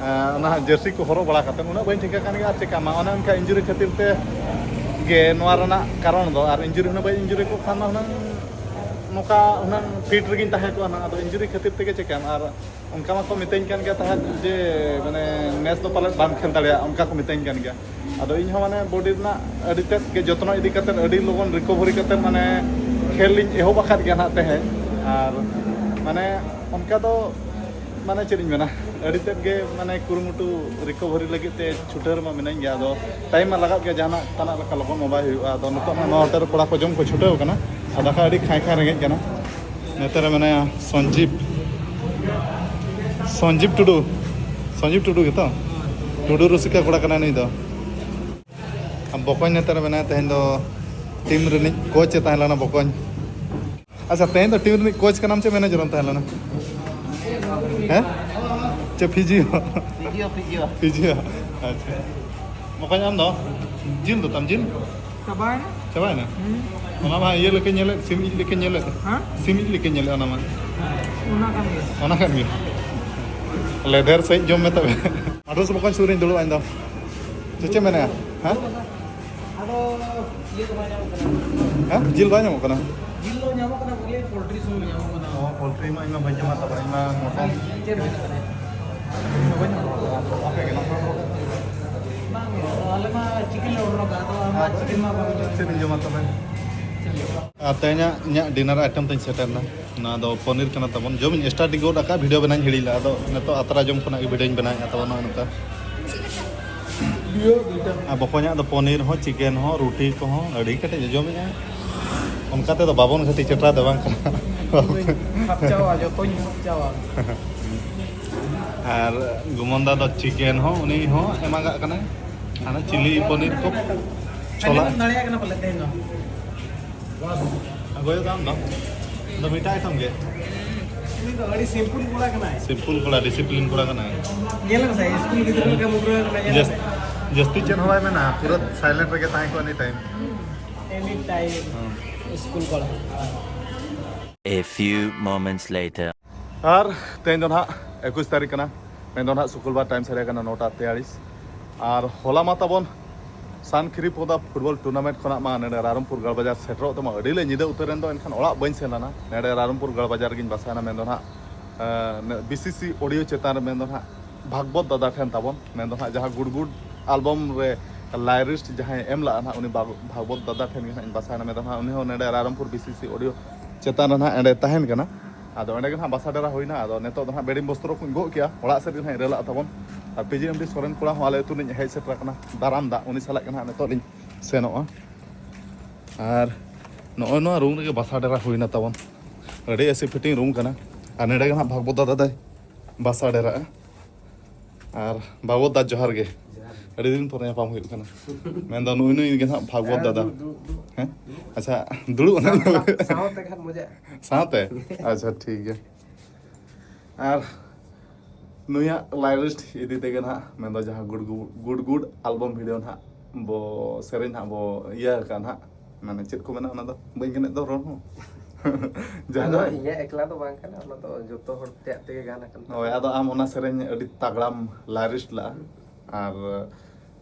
ᱮᱸ, ᱚᱱᱟ ᱡᱟᱹᱨᱥᱤ ᱠᱚ ᱦᱚᱨᱚᱜ ᱵᱟᱲᱟ ᱠᱟᱛᱮᱫ ᱩᱱᱟᱹᱜ ᱵᱟᱹᱧ ᱴᱷᱤᱠᱟᱹᱜ ᱠᱟᱱ ᱜᱮᱭᱟ᱾ ᱟᱨ ᱪᱮᱠᱟ ᱢᱟ, ᱚᱱᱮ ᱚᱱᱠᱟ ᱤᱱᱡᱩᱨᱤ ᱠᱷᱟᱹᱛᱤᱨ ᱛᱮ ᱜᱮ ᱱᱚᱣᱟ ᱨᱮᱱᱟᱜ ᱠᱟᱨᱚᱱ ᱫᱚ᱾ ᱟᱨ ᱤᱱᱡᱩᱨᱤ ᱦᱩᱱᱟᱹᱝ ᱵᱟᱹᱧ ᱤᱱᱡᱩᱨᱤ ᱠᱚᱜ ᱠᱷᱟᱱ ᱢᱟ ᱦᱩᱱᱟᱹᱝ ᱱᱚᱝᱠᱟ ᱦᱩᱱᱟᱹᱝ ᱯᱷᱤᱴ ᱨᱮᱜᱮᱧ ᱛᱟᱦᱮᱸ ᱠᱚᱜᱼᱟ ᱱᱟᱜ᱾ ᱟᱫᱚ ᱤᱱᱡᱩᱨᱤ ᱠᱷᱟᱹᱛᱤᱨ ᱛᱮᱜᱮ ᱪᱮᱠᱟᱢ, ᱟᱨ ᱚᱱᱠᱟ ᱢᱟᱠᱚ ᱢᱤᱛᱟᱹᱧ ᱠᱟᱱ ᱜᱮᱭᱟ ᱛᱟᱦᱮᱸᱫ ᱡᱮ ᱢᱟᱱᱮ ᱱᱮᱥ ᱫᱚ ᱯᱟᱞᱮᱫ ᱵᱟᱢ ᱠᱷᱮᱞ ᱫᱟᱲᱮᱭᱟᱜᱼᱟ, ᱚᱱᱠᱟ ᱠᱚ ᱢᱤᱛᱟᱹᱧ ᱠᱟᱱ ᱜᱮᱭᱟ᱾ ᱟᱫᱚ ᱤᱧ ᱦᱚᱸ ᱢᱟᱱᱮ ᱵᱚᱰᱤ ᱨᱮᱱᱟᱜ ᱟᱹᱰᱤ ᱛᱮᱫ ᱜᱮ ᱡᱚᱛᱱᱚ ᱤᱫᱤ ᱠᱟᱛᱮᱫ, ᱟᱹᱰᱤ ᱞᱚᱜᱚᱱ ᱨᱤᱠᱚᱵᱷᱟᱨᱤ ᱠᱟᱛᱮᱫ ᱢᱟᱱᱮ ᱠᱷᱮᱞ ᱞᱤᱧ ᱮᱦᱚᱵ ᱟᱠᱟᱫ ᱜᱮᱭᱟ ᱱᱟᱦᱟᱜ ᱛᱮᱦᱮᱧ᱾ ᱟᱨ ᱢᱟᱱᱮ ᱚᱱᱠᱟ ᱫᱚ ᱢᱟᱱᱮ ᱪᱮᱫ ᱤᱧ ᱢᱮᱱᱟ, ᱟᱹᱰᱤ ᱛᱮᱫ ᱜᱮ ᱢᱟᱱᱮ ᱠᱩᱨᱩᱢᱩᱴᱩ ᱨᱤᱠᱚᱵᱷᱟᱨᱤ ᱞᱟᱹᱜᱤᱫ ᱛᱮ ᱪᱷᱩᱴᱟᱹᱣ ᱨᱮᱢᱟ ᱢᱤᱱᱟᱹᱧ ᱜᱮᱭᱟ᱾ ᱟᱫᱚ ᱴᱟᱭᱤᱢ ᱢᱟ ᱞᱟᱜᱟᱜ ᱜᱮᱭᱟ, ᱡᱟᱦᱟᱱᱟᱜ ᱛᱟᱱᱟᱜ ᱞᱮᱠᱟ ᱞᱚᱜᱚᱱ ᱢᱟ ᱵᱟᱭ ᱦᱩᱭᱩᱜᱼᱟ᱾ ᱟᱫᱚ ᱱᱤᱛᱚᱜ ᱢᱟ ᱱᱚᱣᱟ ᱦᱳᱴᱮᱞ ᱨᱮ ᱠᱚᱲᱟ ᱠᱚ ᱡᱚᱢ ᱠᱚ ᱪᱷᱩᱴᱟᱹᱣ ᱟᱠᱟᱱᱟ᱾ ᱟᱨ ᱫᱟᱠᱟ ᱟᱹᱰᱤ ᱠᱷᱟᱸᱭ ᱠᱷᱟᱸᱭ ᱨᱮᱸᱜᱮᱡ ᱠᱟᱱᱟ᱾ ᱱᱚᱛᱮ ᱨᱮ ᱢᱮᱱᱟᱭᱟ ᱥᱚᱧᱡᱤᱵᱽ, ᱥᱚᱧᱡᱤᱵᱽ ᱴᱩᱰᱩ, ᱥᱚᱧᱡᱤᱵᱽ ᱴᱩᱰᱩ ᱜᱮᱛᱚ? ᱴᱩᱰᱩ ᱨᱩᱥᱤᱠᱟ ᱠᱚᱲᱟ ᱠᱟᱱᱟᱭ ᱱᱩᱭ ᱫᱚ᱾ ᱟᱨ ᱵᱚᱠᱚᱧ ᱱᱚᱛᱮ ᱨᱮ ᱢᱮᱱᱟᱭᱟ, ᱛᱮᱦᱮᱧ ᱫᱚ ᱴᱤᱢ ᱨᱤᱱᱤᱡ ᱠᱳᱪ ᱮ ᱛᱟᱦᱮᱸ ᱞᱮᱱᱟ ᱵᱚᱠᱚᱧ᱾ ᱟᱪᱪᱷᱟ, ᱛᱮᱦᱮᱧ ᱫᱚ ᱴᱤᱢ ᱨᱤᱱᱤᱡ ᱠᱳᱪ ᱠᱟᱱᱟᱢ ᱪᱮ ᱢᱮᱱᱮᱡᱟᱨ ᱮᱢ ᱛᱟᱦᱮᱸ ᱞᱮᱱᱟ? ᱦᱮᱸ? ᱪᱮ ᱯᱷᱤᱡᱤᱭᱳ? ᱯᱷᱤᱡᱤᱭᱳ, ᱯᱷᱤᱡᱤᱭᱳ᱾ ᱯᱷᱤᱡᱤᱭᱳ, ᱟᱪᱪᱷᱟ᱾ ᱵᱚᱠᱚᱧ ᱟᱢ ᱫᱚ? ᱡᱤᱞ ᱫᱚ ᱛᱟᱢ ᱡᱤᱞ? ᱪᱟᱵᱟᱭᱮᱱᱟ᱾ ᱪᱟᱵᱟᱭᱮᱱᱟ? ᱦᱩᱸ᱾ ᱚᱱᱟ ᱢᱟ ᱤᱭᱟᱹ ᱞᱮᱠᱟᱧ ᱧᱮᱞᱮᱫ, ᱥᱤᱢ ᱤᱡ ᱞᱮᱠᱟᱧ ᱧᱮᱞᱮᱫ᱾ ᱦᱮᱸ? ᱥᱤᱢ ᱤᱡ ᱞᱮᱠᱟᱧ ᱧᱮᱞᱮᱫ ᱚᱱᱟ ᱢᱟ᱾ ᱚᱱᱟ ᱠᱟᱱ ᱜᱮᱭᱟ᱾ ᱚᱱᱟ ᱠᱟᱱ ᱜᱮᱭᱟ᱾ ᱞᱮᱫᱷᱮᱨ ᱥᱟᱺᱦᱤᱡ ᱡᱚᱢ ᱢᱮ ᱛᱚᱵᱮ᱾ ᱟᱴᱷᱨᱚᱥᱚ ᱵᱚᱠᱚᱧ ᱥᱩᱨ ᱨᱤᱧ ᱫᱩᱲᱩᱵᱼᱟ ᱤᱧ ᱫᱚ᱾ ᱪᱮᱫ ᱪᱮᱫ ᱢᱮᱱᱟᱭᱟ? ᱦᱮᱸ? ᱟᱫᱚ ᱤᱭᱟᱹ ᱫᱚ ᱵᱟᱭ ᱧᱟᱢᱚᱜ ᱠᱟᱱᱟ᱾ ᱦᱮᱸ? ᱡᱤᱞ ᱵᱟᱭ ᱧᱟᱢᱚᱜ ᱠᱟᱱᱟ? ᱡᱤᱞ ᱫᱚ ᱧᱟᱢᱚᱜ ᱠᱟᱱᱟ, ᱵᱚᱞᱮ ᱯᱳᱞᱴᱨᱤ ᱥᱩᱢᱩᱝ ᱧᱟᱢᱚᱜ ᱠᱟᱱᱟ᱾ ᱚ, ᱯᱳᱞᱴᱨᱤ ᱢᱟ ᱤᱧ ᱢᱟ ᱵᱟᱹᱧ ᱡᱚᱢᱟ, ᱛᱟᱯᱚᱨᱮ ᱤᱧ ᱢᱟ ᱢᱚᱴᱚᱱ᱾ ᱪᱮᱫ ᱵᱮᱱ ᱢᱮᱱᱟ? ᱤᱧ ᱢᱟ ᱵᱟᱹᱧ ᱡᱚᱢᱟ, ᱟᱯᱮ ᱜᱮ ᱱᱚᱝᱠᱟ ᱫᱚ᱾ ᱵᱟᱝ, ᱟᱞᱮ ᱢᱟ ᱪᱤᱠᱮᱱ ᱞᱮ ᱚᱰᱟᱨ ᱟᱠᱟᱫ, ᱟᱫᱚ ᱟᱢ ᱢᱟ ᱟᱨ ᱪᱤᱠᱮᱱ ᱢᱟ ᱵᱟᱢ ᱡᱚᱢ᱾ ᱪᱮᱫ ᱤᱧ ᱡᱚᱢᱟ ᱛᱚᱵᱮ? ᱟᱨ ᱛᱮᱦᱮᱧᱟᱜ ᱤᱧᱟᱹᱜ ᱰᱤᱱᱟᱨ ᱟᱭᱴᱮᱢ ᱛᱤᱧ ᱥᱮᱴᱮᱨ ᱮᱱᱟ᱾ ᱱᱚᱣᱟ ᱫᱚ ᱯᱚᱱᱤᱨ ᱠᱟᱱᱟ ᱛᱟᱵᱚᱱ᱾ ᱡᱚᱢ ᱤᱧ ᱥᱴᱟᱨᱴ ᱜᱚᱫ ᱟᱠᱟᱫ, ᱵᱷᱤᱰᱤᱭᱳ ᱵᱮᱱᱟᱣ ᱤᱧ ᱦᱤᱲᱤᱧ ᱞᱮᱫᱟ᱾ ᱟᱫᱚ ᱱᱤᱛᱚᱜ ᱟᱛᱨᱟ ᱡᱚᱢ ᱠᱷᱚᱱᱟᱜ ᱜᱮ ᱵᱷᱤᱰᱤᱭᱳᱧ ᱵᱮᱱᱟᱣᱮᱫᱼᱟ ᱛᱟᱵᱚᱱ ᱱᱚᱜᱼᱚᱭ ᱱᱚᱝᱠᱟ᱾ ᱟᱨ ᱵᱚᱠᱚᱧᱟᱜ ᱫᱚ ᱯᱚᱱᱤᱨ ᱦᱚᱸ, ᱪᱤᱠᱮᱱ ᱦᱚᱸ, ᱨᱩᱴᱤ ᱠᱚᱦᱚᱸ ᱟᱹᱰᱤ ᱠᱮᱴᱮᱡ ᱮ ᱡᱚᱢᱮᱜᱼᱟ᱾ ᱚᱱᱠᱟ ᱛᱮᱫᱚ ᱵᱟᱵᱚᱱ ᱜᱷᱟᱹᱴᱤ ᱪᱮᱴᱨᱟ ᱫᱚ ᱵᱟᱝ ᱠᱟᱱᱟ᱾ ᱡᱚᱛᱚᱧ ᱠᱷᱟᱯᱪᱟᱣᱟ, ᱡᱚᱛᱚᱧ ᱠᱷᱟᱯᱪᱟᱣᱟ᱾ ᱟᱨ ᱜᱩᱢᱚᱱᱫᱟ ᱫᱚ ᱪᱤᱠᱮᱱ ᱦᱚᱸ ᱩᱱᱤ ᱦᱚᱸ ᱮᱢᱟᱜᱟᱜ ᱠᱟᱱᱟᱭ, ᱦᱟᱱᱟ ᱪᱤᱞᱤ ᱯᱚᱱᱤᱨ ᱠᱚ, ᱪᱷᱚᱞᱟ᱾ ᱫᱟᱲᱮᱭᱟᱜ ᱠᱟᱱᱟ ᱯᱟᱞᱮ ᱛᱮᱦᱮᱧ ᱫᱚ᱾ ᱜᱚᱭᱚ ᱫᱟᱢ ᱫᱚ ᱟᱫᱚ ᱢᱤᱫᱴᱟᱝ ᱟᱭᱴᱮᱢ ᱜᱮ᱾ ᱩᱱᱤ ᱫᱚ ᱟᱹᱰᱤ ᱥᱤᱢᱯᱩᱞ ᱠᱚᱲᱟ ᱠᱟᱱᱟᱭ᱾ ᱥᱤᱢᱯᱩᱞ ᱠᱚᱲᱟ, ᱰᱤᱥᱤᱯᱞᱤᱱ ᱠᱚᱲᱟ ᱠᱟᱱᱟᱭ᱾ ᱧᱮᱞ ᱢᱮᱥᱮ, ᱥᱠᱩᱞ ᱜᱤᱫᱽᱨᱟᱹ ᱞᱮᱠᱟ ᱢᱩᱠᱨᱟᱹ ᱠᱟᱱᱟᱭ, ᱧᱮᱞ ᱡᱟᱹᱥ- ᱢᱮ᱾ ᱡᱟᱹᱥᱛᱤ ᱪᱮᱫ ᱦᱚᱸ ᱵᱟᱭ ᱢᱮᱱᱟ, ᱯᱩᱨᱟᱹ ᱥᱟᱭᱞᱮᱱᱴ ᱨᱮᱜᱮ ᱛᱟᱦᱮᱸ ᱠᱚᱜᱼᱟ ᱮᱱᱤ ᱴᱟᱭᱤᱢ᱾ Any time ᱥᱠᱩᱞ ᱠᱚᱲᱟ᱾ A few moments later. ᱟᱨ ᱛᱮᱦᱮᱧ ᱫᱚ ᱱᱟᱦᱟᱜ ᱮᱠᱩᱥ ᱛᱟᱹᱨᱤᱠᱷ ᱠᱟᱱᱟ, ᱢᱮᱱᱫᱚ ᱱᱟᱦᱟᱜ ᱥᱩᱠᱩᱞᱵᱟᱨ, ᱴᱟᱭᱤᱢ ᱥᱟᱹᱨᱤ ᱠᱟᱱᱟ ᱱᱚᱴᱟ ᱛᱮᱭᱟᱞᱤᱥ᱾ ᱟᱨ ᱦᱚᱞᱟ ᱢᱟ ᱛᱟᱵᱚᱱ ᱥᱟᱱ ᱠᱷᱤᱨᱤ ᱯᱚᱫᱟ ᱯᱷᱩᱴᱵᱚᱞ ᱴᱩᱨᱱᱟᱢᱮᱱᱴ ᱠᱷᱚᱱᱟᱜ ᱢᱟ ᱱᱚᱰᱮ ᱨᱟᱭᱨᱚᱝᱯᱩᱨ ᱜᱟᱲ ᱵᱟᱡᱟᱨ ᱥᱮᱴᱮᱨᱚᱜ ᱛᱮᱢᱟ ᱟᱹᱰᱤ ᱞᱮ ᱧᱤᱫᱟᱹ ᱩᱛᱟᱹᱨᱮᱱ ᱫᱚ, ᱮᱱᱠᱷᱟᱱ ᱚᱲᱟᱜ ᱵᱟᱹᱧ ᱥᱮᱱ ᱞᱮᱱᱟ᱾ ᱱᱚᱰᱮ ᱨᱟᱭᱨᱚᱝᱯᱩᱨ ᱜᱟᱲ ᱵᱟᱡᱟᱨ ᱨᱮᱜᱤᱧ ᱵᱟᱥᱟᱭᱮᱱᱟ, ᱢᱮᱱᱫᱚ ᱱᱟᱦᱟᱜ ᱵᱤᱥᱤᱥᱤ ᱚᱰᱤᱭᱳ ᱪᱮᱛᱟᱱ ᱨᱮ, ᱢᱮᱱᱫᱚ ᱱᱟᱦᱟᱜ ᱵᱷᱟᱜᱽᱵᱚᱛ ᱫᱟᱫᱟ ᱴᱷᱮᱱ ᱛᱟᱵᱚᱱ, ᱢᱮᱱᱫᱚ ᱱᱟᱦᱟᱜ ᱡᱟᱦᱟᱸ ᱜᱩᱰ ᱜᱩᱰ ᱟᱞᱵᱚᱢ ᱨᱮ ᱞᱟᱭᱨᱤᱥᱴ ᱡᱟᱦᱟᱸᱭ ᱮᱢ ᱞᱟᱜᱼᱟ ᱱᱟᱦᱟᱜ, ᱩᱱᱤ ᱵᱷᱟᱜᱽ- ᱵᱷᱟᱜᱽᱵᱚᱛ ᱫᱟᱫᱟ ᱴᱷᱮᱱ ᱜᱮ ᱱᱟᱦᱟᱜ ᱤᱧ ᱵᱟᱥᱟᱭᱮᱱᱟ, ᱢᱮᱱᱫᱚ ᱱᱟᱦᱟᱜ ᱩᱱᱤ ᱦᱚᱸ ᱱᱚᱰᱮ ᱨᱟᱭᱨᱚᱝᱯᱩᱨ ᱵᱤᱥᱤᱥᱤ ᱚᱰᱤᱭᱳ ᱪᱮᱛᱟᱱ ᱨᱮ ᱱᱟᱦᱟᱜ ᱮᱸᱰᱮ ᱛᱟᱦᱮᱱ ᱠᱟᱱᱟ᱾ ᱟᱫᱚ ᱚᱸᱰᱮ ᱜᱮ ᱱᱟᱦᱟᱜ ᱵᱟᱥᱟ ᱰᱮᱨᱟ ᱦᱩᱭᱱᱟ᱾ ᱟᱫᱚ ᱱᱤᱛᱚᱜ ᱫᱚ ᱱᱟᱦᱟᱜ ᱵᱮᱰᱤᱝ ᱵᱚᱥᱛᱨᱚ ᱠᱚᱧ ᱜᱚᱜ ᱠᱮᱜᱼᱟ, ᱚᱲᱟᱜ ᱥᱮᱫ ᱜᱮ ᱱᱟᱦᱟᱜ ᱤᱧ ᱨᱮᱞᱟᱜ ᱛᱟᱵᱚᱱ᱾ ᱟᱨ ᱯᱤ ᱡᱤ ᱮᱢ ᱰᱤ ᱥᱚᱨᱮᱱ ᱠᱚᱲᱟ ᱦᱚᱸ ᱟᱞᱮ ᱟᱹᱛᱩ ᱨᱤᱧ ᱦᱮᱡ ᱥᱮᱴᱮᱨ ᱟᱠᱟᱱᱟ, ᱫᱟᱨᱟᱢ ᱫᱟ, ᱩᱱᱤ ᱥᱟᱞᱟᱜ ᱜᱮ ᱱᱟᱦᱟᱜ ᱱᱤᱛᱚᱜ ᱞᱤᱧ ᱥᱮᱱᱚᱜᱼᱟ᱾ ᱟᱨ ᱱᱚᱜᱼᱚᱭ ᱱᱚᱣᱟ ᱨᱩᱢ ᱨᱮᱜᱮ ᱵᱟᱥᱟ ᱰᱮᱨᱟ ᱦᱩᱭᱱᱟ ᱛᱟᱵᱚᱱ, ᱟᱹᱰᱤ ᱮᱥᱤ ᱯᱷᱤᱴᱤᱝ ᱨᱩᱢ ᱠᱟᱱᱟ᱾ ᱟᱨ ᱱᱚᱰᱮ ᱜᱮ ᱱᱟᱦᱟᱜ ᱵᱷᱟᱜᱽᱵᱚᱛ ᱫᱟᱫᱟ ᱫᱚᱭ ᱵᱟᱥᱟ ᱰᱮᱨᱟᱜᱼᱟ᱾ ᱟᱨ ᱵᱷᱟᱜᱽᱵᱚᱛ ᱫᱟ, ᱡᱚᱦᱟᱨ ᱜᱮ᱾ ᱟᱹᱰᱤ ᱫᱤᱱ ᱯᱚᱨᱮ ᱧᱟᱯᱟᱢ ᱦᱩᱭᱩᱜ ᱠᱟᱱᱟ᱾ ᱢᱮᱱᱫᱚ ᱱᱩᱭ ᱱᱩᱭ ᱜᱮ ᱱᱟᱦᱟᱜ ᱵᱷᱟᱜᱽᱵᱚᱛ ᱫᱟᱫᱟ᱾ ᱦᱮᱸ, ᱟᱪᱪᱷᱟ, ᱫᱩᱲᱩᱵ ᱚᱱᱟ ᱥᱟᱶᱛᱮ ᱠᱷᱟᱱ ᱢᱚᱡᱟ᱾ ᱥᱟᱶᱛᱮ? ᱟᱪᱪᱷᱟ, ᱴᱷᱤᱠ ᱜᱮᱭᱟ᱾ ᱟᱨ ᱱᱩᱭᱟᱜ ᱞᱟᱭᱨᱤᱥᱴ ᱤᱫᱤ ᱛᱮᱜᱮ ᱱᱟᱦᱟᱜ, ᱢᱮᱱᱫᱚ ᱡᱟᱦᱟᱸ good good, good good album video ᱱᱟᱦᱟᱜ ᱵᱚ ᱥᱮᱨᱮᱧ ᱱᱟᱦᱟᱜ ᱵᱚ ᱤᱭᱟᱹ ᱟᱠᱟᱫ ᱱᱟᱦᱟᱜ, ᱢᱟᱱᱮ ᱪᱮᱫ ᱠᱚ ᱢᱮᱱᱟ, ᱚᱱᱟ ᱫᱚ ᱵᱟᱹᱧ ᱜᱟᱱᱮᱫ ᱫᱚ ᱨᱚᱲ ᱦᱚᱸ᱾ ᱡᱟᱦᱟᱸ ᱫᱚ ᱤᱧᱟᱹᱜ ᱮᱠᱞᱟ ᱫᱚ ᱵᱟᱝ ᱠᱟᱱᱟ, ᱚᱱᱟ ᱫᱚ ᱡᱚᱛᱚ ᱦᱚᱲ ᱛᱮᱭᱟᱜ ᱛᱮᱜᱮ ᱜᱟᱱ ᱟᱠᱟᱱ ᱛᱟᱵᱚᱱᱟ᱾ ᱦᱳᱭ, ᱟᱫᱚ ᱟᱢ ᱚᱱᱟ ᱥᱮᱨᱮᱧ ᱟᱹᱰᱤ ᱛᱟᱜᱲᱟᱢ ᱞᱟᱭᱨᱤᱥᱴ ᱞᱟᱜᱼᱟ᱾ ᱟᱨ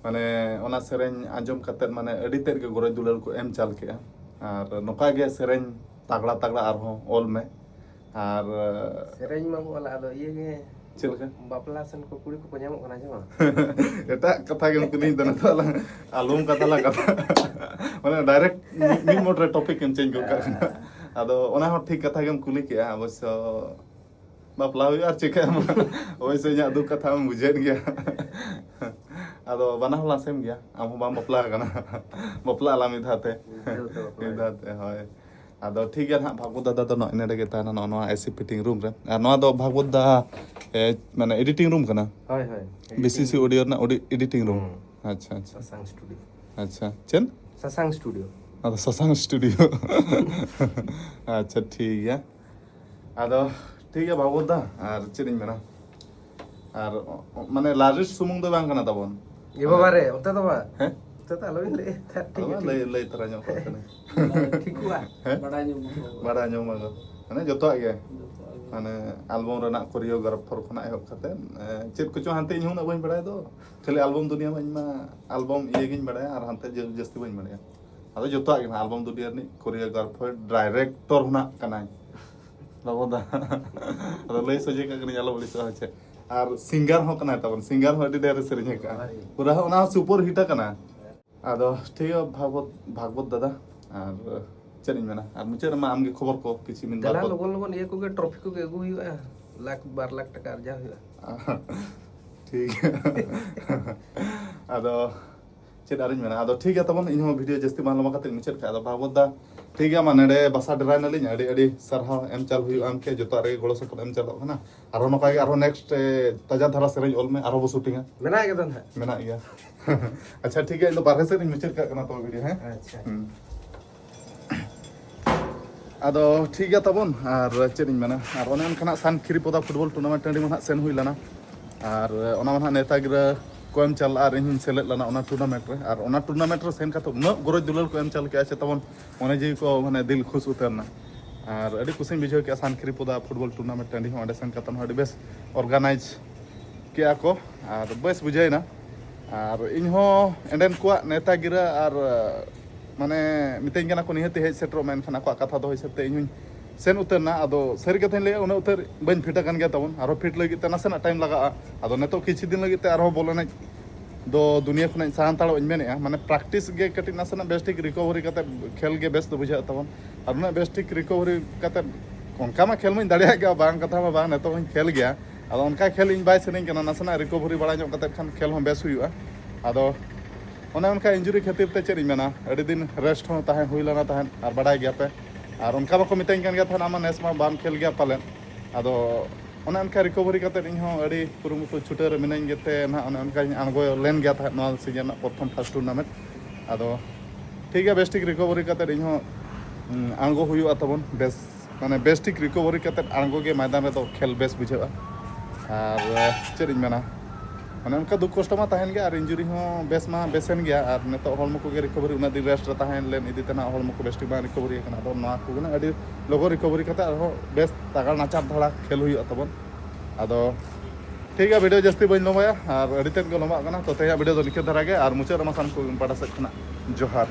ᱢᱟᱱᱮ ᱚᱱᱟ ᱥᱮᱨᱮᱧ ᱟᱸᱡᱚᱢ ᱠᱟᱛᱮᱫ ᱢᱟᱱᱮ ᱟᱹᱰᱤ ᱛᱮᱫ ᱜᱮ ᱜᱚᱨᱚᱡᱽ ᱫᱩᱞᱟᱹᱲ ᱠᱚ ᱮᱢ ᱪᱟᱞ ᱠᱮᱜᱼᱟ᱾ ᱟᱨ ᱱᱚᱝᱠᱟ ᱜᱮ ᱥᱮᱨᱮᱧ ᱛᱟᱜᱲᱟ ᱛᱟᱜᱲᱟ ᱟᱨᱦᱚᱸ ᱚᱞ ᱢᱮ᱾ ᱟᱨ ᱥᱮᱨᱮᱧ ᱢᱟ ᱵᱚ ᱚᱞᱟ, ᱟᱫᱚ ᱤᱭᱟᱹ ᱜᱮ ᱪᱮᱫ ᱞᱮᱠᱟ? ᱵᱟᱯᱞᱟ ᱥᱮᱱ ᱠᱚ ᱠᱩᱲᱤ ᱠᱚᱠᱚ ᱧᱟᱢᱚᱜ ᱠᱟᱱᱟ ᱪᱮ ᱵᱟᱝ? ᱮᱴᱟᱜ ᱠᱟᱛᱷᱟ ᱜᱮᱢ ᱠᱩᱞᱤᱧ ᱠᱟᱱᱟ ᱛᱚ, ᱟᱞᱟᱝ ᱟᱞᱚᱢ ᱠᱟᱛᱷᱟ ᱞᱟᱝ ᱠᱟᱛᱷᱟ᱾ ᱢᱟᱱᱮ ᱰᱟᱭᱨᱮᱠᱴ ᱢᱤᱫ ᱢᱳᱰ ᱨᱮ ᱴᱚᱯᱤᱠ ᱮᱢ ᱪᱮᱧᱡᱽ ᱜᱚᱫ ᱠᱟᱜ ᱠᱟᱱᱟ᱾ ᱟᱫᱚ ᱚᱱᱟ ᱦᱚᱸ ᱴᱷᱤᱠ ᱠᱟᱛᱷᱟ ᱜᱮᱢ ᱠᱩᱞᱤ ᱠᱮᱜᱼᱟ ᱚᱵᱚᱥᱥᱚ᱾ ᱵᱟᱯᱞᱟ ᱦᱩᱭᱩᱜᱼᱟ ᱟᱨ ᱪᱤᱠᱟᱹᱭᱟᱢ? ᱚᱵᱚᱥᱥᱚ ᱤᱧᱟᱹᱜ ᱫᱩᱠ ᱠᱟᱛᱷᱟ ᱦᱚᱸᱢ ᱵᱩᱡᱷᱟᱹᱣᱮᱫ ᱜᱮᱭᱟ᱾ ᱟᱫᱚ ᱵᱟᱱᱟ ᱦᱚᱲ ᱞᱟᱝ ᱥᱮᱢ ᱜᱮᱭᱟ, ᱟᱢ ᱦᱚᱸ ᱵᱟᱢ ᱵᱟᱯᱞᱟ ᱟᱠᱟᱱᱟ᱾ ᱵᱟᱯᱞᱟᱜ ᱟᱞᱟᱝ ᱢᱤᱫ ᱫᱷᱟᱣ ᱛᱮ᱾ ᱢᱤᱫ ᱫᱷᱟᱣ ᱛᱮ ᱵᱟᱯᱞᱟ ᱢᱤᱫ ᱫᱷᱟᱣ ᱛᱮ, ᱦᱳᱭ᱾ ᱟᱫᱚ ᱴᱷᱤᱠ ᱜᱮᱭᱟ ᱱᱟᱦᱟᱜ, ᱵᱷᱟᱜᱽᱵᱚᱛ ᱫᱟᱫᱟ ᱫᱚ ᱱᱚᱜᱼᱚᱭ ᱱᱚᱰᱮ ᱜᱮ ᱛᱟᱦᱮᱱᱟ, ᱱᱚᱜᱼᱚ ᱱᱚᱣᱟ ᱮᱥᱤ ᱯᱷᱤᱴᱤᱝ ᱨᱩᱢ ᱨᱮ᱾ ᱟᱨ ᱱᱚᱣᱟ ᱫᱚ ᱵᱷᱟᱜᱽᱵᱚᱛ ᱫᱟ, ᱮ, ᱢᱟᱱᱮ ᱮᱰᱤᱴᱤᱝ ᱨᱩᱢ ᱠᱟᱱᱟ? ᱦᱳᱭ, ᱦᱳᱭ᱾ ᱵᱤᱥᱤᱥᱤ ᱚᱰᱤᱭᱳ ᱨᱮᱱᱟᱜ ᱚᱰᱤ-, ᱮᱰᱤᱴᱤᱝ ᱨᱩᱢ᱾ ᱦᱩᱸ᱾ ᱟᱪᱪᱷᱟ, ᱟᱪᱪᱷᱟ᱾ ᱥᱟᱥᱟᱝ ᱥᱴᱩᱰᱤᱭᱳ᱾ ᱟᱪᱪᱷᱟ, ᱪᱮᱫ? ᱥᱟᱥᱟᱝ ᱥᱴᱩᱰᱤᱭᱳ᱾ ᱟᱫᱚ ᱥᱟᱥᱟᱝ ᱥᱴᱩᱰᱤᱭᱳ᱾ ᱟᱪᱪᱷᱟ, ᱴᱷᱤᱠ ᱜᱮᱭᱟ᱾ ᱟᱫᱚ ᱴᱷᱤᱠ ᱜᱮᱭᱟ ᱵᱷᱟᱜᱽᱵᱚᱛ ᱫᱟ, ᱟᱨ ᱪᱮᱫ ᱤᱧ ᱢᱮᱱᱟ? ᱟᱨ, ᱚ, ᱚ, ᱢᱟᱱᱮ ᱞᱟᱨᱤᱥ ᱥᱩᱢᱩᱝ ᱫᱚ ᱵᱟᱝ ᱠᱟᱱᱟ ᱛᱟᱵᱚᱱ᱾ ᱮ ᱵᱟᱵᱟ ᱨᱮ, ᱚᱱᱛᱮ ᱫᱚ ᱵᱟᱝ᱾ ᱦᱮᱸ? ᱚᱱᱛᱮ ᱫᱚ ᱟᱞᱚᱵᱤᱱ ᱞᱟᱹᱭᱟ᱾ ᱴᱷᱤᱠ ᱟᱫᱚ ᱜᱮᱭᱟ, ᱞᱟᱹᱭ, ᱴᱷᱤᱠ ᱞᱟᱹᱭ ᱛᱚᱨᱟ ᱧᱚᱜ ᱠᱟᱜ ᱠᱟᱹᱱᱟᱹᱧ᱾ ᱴᱷᱤᱠᱚᱜᱼᱟ᱾ ᱦᱮᱸ? ᱵᱟᱰᱟᱭ ᱧᱚᱜ ᱢᱟᱠᱚ᱾ ᱵᱟᱰᱟᱭ ᱧᱚᱜ ᱢᱟᱠᱚ᱾ ᱢᱟᱱᱮ ᱡᱚᱛᱚᱣᱟᱜ ᱜᱮ᱾ ᱡᱚᱛᱚᱣᱟᱜ ᱜᱮ᱾ ᱢᱟᱱᱮ ᱟᱞᱵᱚᱢ ᱨᱮᱱᱟᱜ ᱠᱳᱨᱤᱭᱳᱜᱨᱟᱯᱷᱟᱨ ᱠᱷᱚᱱᱟᱜ ᱮᱦᱚᱵ ᱠᱟᱛᱮ, ᱮ, ᱪᱮᱫ ᱠᱚᱪᱚ ᱦᱟᱱᱛᱮ ᱤᱧ ᱦᱚᱸ ᱩᱱᱟᱹᱜ ᱵᱟᱹᱧ ᱵᱟᱲᱟᱭᱟ ᱫᱚ᱾ ᱠᱷᱟᱹᱞᱤ ᱟᱞᱵᱚᱢ ᱫᱩᱱᱤᱭᱟᱹ ᱢᱟ ᱤᱧ ᱢᱟ ᱟᱞᱵᱚᱢ ᱤᱭᱟᱹ ᱜᱤᱧ ᱵᱟᱲᱟᱭᱟ ᱟᱨ ᱦᱟᱱᱛᱮ ᱡᱟᱹ-, ᱡᱟᱹᱥᱛᱤ ᱵᱟᱹᱧ ᱵᱟᱲᱟᱭᱟ᱾ ᱟᱫᱚ ᱡᱚᱛᱚᱣᱟᱜ ᱜᱮ ᱱᱟᱦᱟᱜ ᱟᱞᱵᱚᱢ ᱫᱩᱱᱤᱭᱟᱹ ᱨᱤᱱᱤᱡ ᱠᱳᱨᱤᱭᱳᱜᱨᱟᱯᱷᱟᱨ, ᱰᱟᱭᱨᱮᱠᱴᱚᱨ ᱦᱚᱸ ᱱᱟᱜ ᱠᱟᱱᱟᱭ᱾ ᱵᱟᱵᱚ ᱫᱟ᱾ ᱟᱫᱚ ᱞᱟᱹᱭ ᱥᱚᱡᱷᱮ ᱠᱟᱜ ᱠᱟᱹᱱᱟᱹᱧ, ᱟᱞᱚ ᱟᱹᱲᱤᱥᱚᱜᱼᱟ ᱦᱚᱪᱮ᱾ ᱟᱨ ᱥᱤᱝᱜᱟᱨ ᱦᱚᱸ ᱠᱟᱱᱟᱭ ᱛᱟᱵᱚᱱ, ᱥᱤᱝᱜᱟᱨ ᱦᱚᱸ ᱟᱹᱰᱤ ᱰᱷᱮᱨ ᱮ ᱥᱮᱨᱮᱧ ᱟᱠᱟᱫᱼᱟ᱾ ᱦᱳᱭ᱾ ᱯᱩᱨᱟᱹ ᱚᱱᱟ ᱦᱚᱸ ᱥᱩᱯᱟᱨ ᱦᱤᱴ ᱟᱠᱟᱱᱟ᱾ ᱟᱫᱚ ᱴᱷᱤᱠ ᱜᱮᱭᱟ ᱵᱷᱟᱜᱽᱵᱚᱛ, ᱵᱷᱟᱜᱽᱵᱚᱛ ᱫᱟᱫᱟ, ᱟᱨ ᱪᱮᱫ ᱤᱧ ᱢᱮᱱᱟ, ᱟᱨ ᱢᱩᱪᱟᱹᱫ ᱨᱮᱢᱟ ᱟᱢᱜᱮ ᱠᱷᱚᱵᱚᱨ ᱠᱚ ᱠᱤᱪᱷᱩ ᱢᱤᱫ ᱵᱟᱨ ᱫᱮᱞᱟ ᱠᱚ᱾ ᱞᱚᱜᱚᱱ ᱞᱚᱜᱚᱱ ᱤᱭᱟᱹ ᱠᱚᱜᱮ, ᱴᱨᱚᱯᱷᱤ ᱠᱚᱜᱮ ᱟᱹᱜᱩ ᱦᱩᱭᱩᱜᱼᱟ, ᱞᱟᱠᱷ ᱵᱟᱨ ᱞᱟᱠᱷ ᱴᱟᱠᱟ ᱟᱨᱡᱟᱣ ᱦᱩᱭᱩᱜᱼᱟ᱾ ᱴᱷᱤᱠ ᱜᱮᱭᱟ᱾ ᱟᱫᱚ ᱪᱮᱫ ᱟᱨᱤᱧ ᱢᱮᱱᱟ, ᱟᱫᱚ ᱴᱷᱤᱠ ᱜᱮᱭᱟ ᱛᱟᱵᱚᱱ, ᱤᱧ ᱦᱚᱸ ᱵᱷᱤᱰᱤᱭᱳ ᱡᱟᱹᱥᱛᱤ ᱵᱟᱝ ᱞᱚᱢᱵᱟ ᱠᱟᱛᱮ ᱢᱩᱪᱟᱹᱫ ᱠᱟᱜᱼᱟ᱾ ᱟᱫᱚ ᱵᱷᱟᱜᱽᱵᱚᱛ ᱫᱟ, ᱴᱷᱤᱠ ᱜᱮᱭᱟ, ᱢᱟ ᱱᱚᱰᱮ ᱵᱟᱥᱟ ᱰᱮᱨᱟᱭ ᱱᱟᱞᱤᱧ, ᱟᱹᱰᱤ ᱟᱹᱰᱤ ᱥᱟᱨᱦᱟᱣ ᱮᱢ ᱪᱟᱞ ᱦᱩᱭᱩᱜᱼᱟ ᱟᱢ ᱠᱮ, ᱡᱚᱛᱚᱣᱟᱜ ᱨᱮᱜᱮ ᱜᱚᱲᱚ ᱥᱚᱯᱚᱦᱚᱫ ᱮᱢ ᱪᱟᱞᱚᱜ ᱠᱟᱱᱟ᱾ ᱟᱨᱦᱚᱸ ᱱᱚᱝᱠᱟ ᱜᱮ ᱟᱨᱦᱚᱸ ᱱᱮᱠᱥᱴ, ᱮ, ᱛᱟᱡᱟ ᱫᱷᱟᱨᱟ ᱥᱮᱨᱮᱧ ᱚᱞ ᱢᱮ, ᱟᱨᱦᱚᱸ ᱵᱚ ᱥᱩᱴᱤᱝᱟ᱾ ᱢᱮᱱᱟᱜ ᱜᱮ ᱫᱚ ᱱᱟᱦᱟᱜ᱾ ᱢᱮᱱᱟᱜ ᱜᱮᱭᱟ᱾ ᱟᱪᱪᱷᱟ, ᱴᱷᱤᱠ ᱜᱮᱭᱟ, ᱤᱧ ᱫᱚ ᱵᱟᱨᱦᱮ ᱥᱮᱫ ᱨᱤᱧ ᱢᱩᱪᱟᱹᱫ ᱠᱟᱜ ᱠᱟᱱᱟ ᱛᱚ ᱵᱷᱤᱰᱤᱭᱳ, ᱦᱮᱸ? ᱟᱪᱪᱷᱟ᱾ ᱦᱩᱸ᱾ ᱟᱫᱚ ᱴᱷᱤᱠ ᱜᱮᱭᱟ ᱛᱟᱵᱚᱱ, ᱟᱨ ᱪᱮᱫ ᱤᱧ ᱢᱮᱱᱟ, ᱟᱨ ᱚᱱᱮ ᱚᱱᱠᱟᱱᱟᱜ ᱥᱟᱱ ᱠᱷᱤᱨᱤᱯᱚᱫᱟ ᱯᱷᱩᱴᱵᱚᱞ ᱴᱩᱨᱱᱟᱢᱮᱱᱴ ᱴᱟᱺᱰᱤ ᱢᱟ ᱱᱟᱦᱟᱜ ᱥᱮᱱ ᱦᱩᱭ ᱞᱮᱱᱟ, ᱟᱨ ᱚᱱᱟ ᱢᱟ ᱱᱟᱦᱟᱜ ᱱᱮᱣᱛᱟ ᱜᱤᱨᱟᱹ ᱠᱚ ᱮᱢ ᱪᱟᱞᱟᱜᱼᱟ, ᱟᱨ ᱤᱧ ᱦᱚᱸᱧ ᱥᱮᱞᱮᱫ ᱞᱮᱱᱟ ᱚᱱᱟ ᱴᱩᱨᱱᱟᱢᱮᱱᱴ ᱨᱮ, ᱟᱨ ᱚᱱᱟ ᱴᱩᱨᱱᱟᱢᱮᱱᱴ ᱨᱮ ᱥᱮᱱ ᱠᱟᱛᱮ ᱩᱱᱟᱹᱜ ᱜᱚᱨᱚᱡᱽ ᱫᱩᱞᱟᱹᱲ ᱠᱚ ᱮᱢ ᱪᱟᱞ ᱠᱮᱜᱼᱟ ᱥᱮ ᱛᱟᱵᱚᱱ ᱢᱚᱱᱮ ᱡᱤᱣᱤ ᱠᱚ ᱢᱟᱱᱮ ᱫᱤᱞ ᱠᱷᱩᱥ ᱩᱛᱟᱹᱨ ᱮᱱᱟ᱾ ᱟᱨ ᱟᱹᱰᱤ ᱠᱩᱥᱤᱧ ᱵᱩᱡᱷᱟᱹᱣ ᱠᱮᱜᱼᱟ ᱥᱟᱱ ᱠᱷᱤᱨᱤᱯᱚᱫᱟ ᱯᱷᱩᱴᱵᱚᱞ ᱴᱩᱨᱱᱟᱢᱮᱱᱴ ᱴᱟᱺᱰᱤ ᱦᱚᱸ, ᱚᱸᱰᱮ ᱥᱮᱱ ᱠᱟᱛᱮ ᱦᱚᱸ ᱟᱹᱰᱤ ᱵᱮᱥ ᱚᱨᱜᱟᱱᱟᱭᱤᱡᱽ ᱠᱮᱜᱼᱟ ᱠᱚ, ᱟᱨ ᱵᱮᱥ ᱵᱩᱡᱷᱟᱹᱣ ᱮᱱᱟ᱾ ᱟᱨ ᱤᱧ ᱦᱚᱸ ᱮᱸᱰᱮᱱ ᱠᱚᱣᱟᱜ ᱱᱮᱣᱛᱟ ᱜᱤᱨᱟᱹ ᱟᱨ, ᱢᱟᱱᱮ, ᱢᱤᱛᱟᱹᱧ ᱠᱟᱱᱟ ᱠᱚ ᱱᱤᱦᱟᱹᱛ ᱦᱮᱡ ᱥᱮᱴᱮᱨᱚᱜ ᱢᱮ, ᱮᱱᱠᱷᱟᱱ ᱟᱠᱚᱣᱟᱜ ᱠᱟᱛᱷᱟ ᱫᱚᱦᱚ ᱦᱤᱥᱟᱹᱵ ᱛᱮ ᱤᱧ ᱦᱚᱸᱧ ᱥᱮᱱ ᱩᱛᱟᱹᱨ ᱮᱱᱟ᱾ ᱟᱫᱚ ᱥᱟᱹᱨᱤ ᱠᱟᱛᱷᱟᱧ ᱞᱟᱹᱭᱟ, ᱩᱱᱟᱹᱜ ᱩᱛᱟᱹᱨ ᱵᱟᱹᱧ ᱯᱷᱤᱴ ᱟᱠᱟᱱ ᱜᱮᱭᱟ ᱛᱟᱵᱚᱱ, ᱟᱨᱦᱚᱸ ᱯᱷᱤᱴ ᱞᱟᱹᱜᱤᱫ ᱛᱮ ᱱᱟᱥᱮᱱᱟᱜ ᱴᱟᱭᱤᱢ ᱞᱟᱜᱟᱜᱼᱟ᱾ ᱟᱫᱚ ᱱᱤᱛᱚᱜ ᱠᱤᱪᱷᱩ ᱫᱤᱱ ᱞᱟᱹᱜᱤᱫ ᱛᱮ ᱟᱨᱦᱚᱸ ᱵᱚᱞ ᱮᱱᱮᱡ ᱫᱚ ᱫᱩᱱᱤᱭᱟᱹ ᱠᱷᱚᱱᱟᱜ ᱤᱧ ᱥᱟᱦᱟ ᱦᱟᱛᱟᱲᱚᱜ ᱤᱧ ᱢᱮᱱᱮᱫᱼᱟ, ᱢᱟᱱᱮ ᱯᱨᱮᱠᱴᱤᱥ ᱜᱮ ᱠᱟᱹᱴᱤᱡ ᱱᱟᱥᱮᱱᱟᱜ ᱵᱮᱥ ᱴᱷᱤᱠ ᱨᱤᱠᱚᱵᱷᱟᱨᱤ ᱠᱟᱛᱮ ᱠᱷᱮᱞ ᱜᱮ ᱵᱮᱥ ᱫᱚ ᱵᱩᱡᱷᱟᱹᱜᱼᱟ ᱛᱟᱵᱚᱱ᱾ ᱟᱨ ᱩᱱᱟᱹᱜ ᱵᱮᱥ ᱴᱷᱤᱠ ᱨᱤᱠᱚᱵᱷᱟᱨᱤ ᱠᱟᱛᱮ ᱚᱱᱠᱟ ᱢᱟ ᱠᱷᱮᱞ ᱢᱟᱧ ᱫᱟᱲᱮᱭᱟᱜ ᱜᱮᱭᱟ, ᱵᱟᱝ ᱠᱟᱛᱷᱟ ᱢᱟ ᱵᱟᱝ, ᱱᱤᱛᱚᱜ ᱦᱚᱸᱧ ᱠᱷᱮᱞ ᱜᱮᱭᱟ᱾ ᱟᱫᱚ ᱚᱱᱠᱟ ᱠᱷᱮᱞ ᱤᱧ ᱵᱟᱭ ᱥᱟᱱᱟᱧ ᱠᱟᱱᱟ, ᱱᱟᱥᱮᱱᱟᱜ ᱨᱤᱠᱚᱵᱷᱟᱨᱤ ᱵᱟᱲᱟ ᱧᱚᱜ ᱠᱟᱛᱮ ᱠᱷᱟᱱ ᱠᱷᱮᱞ ᱦᱚᱸ ᱵᱮᱥ ᱦᱩᱭᱩᱜᱼᱟ᱾ ᱟᱫᱚ ᱚᱱᱮ ᱚᱱᱠᱟ ᱤᱧᱡᱩᱨᱤ ᱠᱷᱟᱹᱛᱤᱨ ᱛᱮ ᱪᱮᱫ ᱤᱧ ᱢᱮᱱᱟ, ᱟᱹᱰᱤ ᱫᱤᱱ ᱨᱮᱥᱴ ᱦᱚᱸ ᱛᱟᱦᱮᱸ ᱦᱩᱭ ᱞᱮᱱᱟ ᱛᱟᱦᱮᱸᱫ, ᱟᱨ ᱵᱟᱰᱟᱭ ᱜᱮᱭᱟ ᱯᱮ᱾ ᱟᱨ ᱚᱱᱠᱟ ᱢᱟᱠᱚ ᱢᱤᱛᱟᱹᱧ ᱠᱟᱱ ᱜᱮᱭᱟ ᱛᱟᱦᱮᱸᱫ, "ᱟᱢ ᱢᱟ ᱱᱮᱥ ᱢᱟ ᱵᱟᱢ ᱠᱷᱮᱞ ᱜᱮᱭᱟ ᱯᱟᱞᱮᱱ?" ᱟᱫᱚ ᱚᱱᱮ ᱚᱱᱠᱟ ᱨᱤᱠᱚᱵᱷᱟᱨᱤ ᱠᱟᱛᱮᱫ ᱤᱧ ᱦᱚᱸ ᱟᱹᱰᱤ ᱠᱩᱨᱩᱢᱩᱴᱩ ᱪᱷᱩᱴᱟᱹᱣ ᱨᱮ ᱢᱤᱱᱟᱹᱧ ᱜᱮᱛᱮ ᱱᱟᱦᱟᱜ ᱚᱱᱮ ᱚᱱᱠᱟᱧ ᱟᱬᱜᱚ ᱞᱮᱱ ᱜᱮᱭᱟ ᱛᱟᱦᱮᱸᱫ ᱱᱚᱣᱟ ᱥᱤᱡᱤᱱ ᱨᱮᱱᱟᱜ ᱯᱨᱚᱛᱷᱚᱢ ᱯᱷᱟᱥᱴ ᱴᱩᱨᱱᱟᱢᱮᱱᱴ᱾ ᱟᱫᱚ ᱴᱷᱤᱠ ᱜᱮᱭᱟ, ᱵᱮᱥ ᱴᱷᱤᱠ ᱨᱤᱠᱚᱵᱷᱟᱨᱤ ᱠᱟᱛᱮᱫ ᱤᱧ ᱦᱚᱸ ᱩᱸ, ᱟᱬᱜᱚ ᱦᱩᱭᱩᱜᱼᱟ ᱛᱟᱵᱚᱱ᱾ ᱵᱮᱥ, ᱢᱟᱱᱮ ᱵᱮᱥ ᱴᱷᱤᱠ ᱨᱤᱠᱚᱵᱷᱟᱨᱤ ᱠᱟᱛᱮᱫ ᱟᱬᱜᱚ ᱜᱮ ᱢᱚᱭᱫᱟᱱ ᱨᱮᱫᱚ ᱠᱷᱮᱞ ᱵᱮᱥ ᱵᱩᱡᱷᱟᱹᱜᱼᱟ᱾ ᱟᱨ ᱪᱮᱫ ᱤᱧ ᱢᱮᱱᱟ, ᱢᱟᱱᱮ ᱚᱱᱠᱟ ᱫᱩᱠ ᱠᱚᱥᱴᱚ ᱢᱟ ᱛᱟᱦᱮᱱ ᱜᱮ, ᱟᱨ ᱤᱧᱡᱩᱨᱤ ᱦᱚᱸ ᱵᱮᱥ ᱢᱟ ᱵᱮᱥᱮᱱ ᱜᱮᱭᱟ, ᱟᱨ ᱱᱤᱛᱚᱜ ᱦᱚᱲᱢᱚ ᱠᱚᱜᱮ ᱨᱤᱠᱚᱵᱷᱟᱨᱤ ᱩᱱᱟᱹᱜ ᱫᱤᱱ ᱨᱮᱥᱴ ᱨᱮ ᱛᱟᱦᱮᱸ ᱞᱮᱱ ᱤᱫᱤ ᱛᱮ ᱱᱟᱜ ᱦᱚᱲᱢᱚ ᱠᱚ ᱵᱮᱥ ᱴᱷᱤᱠ ᱵᱟᱝ ᱨᱤᱠᱚᱵᱷᱟᱨᱤ ᱟᱠᱟᱱᱟ᱾ ᱟᱫᱚ ᱱᱚᱣᱟ ᱠᱚᱜᱮ ᱱᱟᱜ ᱟᱹᱰᱤ ᱞᱚᱜᱚᱱ ᱨᱤᱠᱚᱵᱷᱟᱨᱤ ᱠᱟᱛᱮ ᱟᱨᱦᱚᱸ ᱵᱮᱥ ᱛᱟᱜᱟᱲ ᱱᱟᱪᱟᱨ ᱫᱷᱟᱨᱟ ᱠᱷᱮᱞ ᱦᱩᱭᱩᱜᱼᱟ ᱛᱟᱵᱚᱱ᱾ ᱟᱫᱚ ᱴᱷᱤᱠ ᱜᱮᱭᱟ, ᱵᱷᱤᱰᱤᱭᱳ ᱡᱟᱹᱥᱛᱤ ᱵᱟᱹᱧ ᱞᱚᱢᱵᱟᱭᱟ, ᱟᱨ ᱟᱹᱰᱤ ᱛᱮᱫ ᱜᱮ ᱞᱚᱢᱵᱟᱜ ᱠᱟᱱᱟ᱾ ᱛᱚ ᱛᱮᱦᱮᱧᱟᱜ ᱵᱷᱤᱰᱤᱭᱳ ᱫᱚ ᱱᱤᱝᱠᱟᱹ ᱫᱷᱟᱨᱟ ᱜᱮ, ᱟᱨ ᱢᱩᱪᱟᱹᱫ ᱨᱮᱢᱟ ᱥᱟᱱᱟᱢ ᱠᱚ ᱯᱟᱦᱴᱟ ᱥᱮᱫ ᱠᱷᱚᱱᱟᱜ ᱡᱚᱦᱟᱨ᱾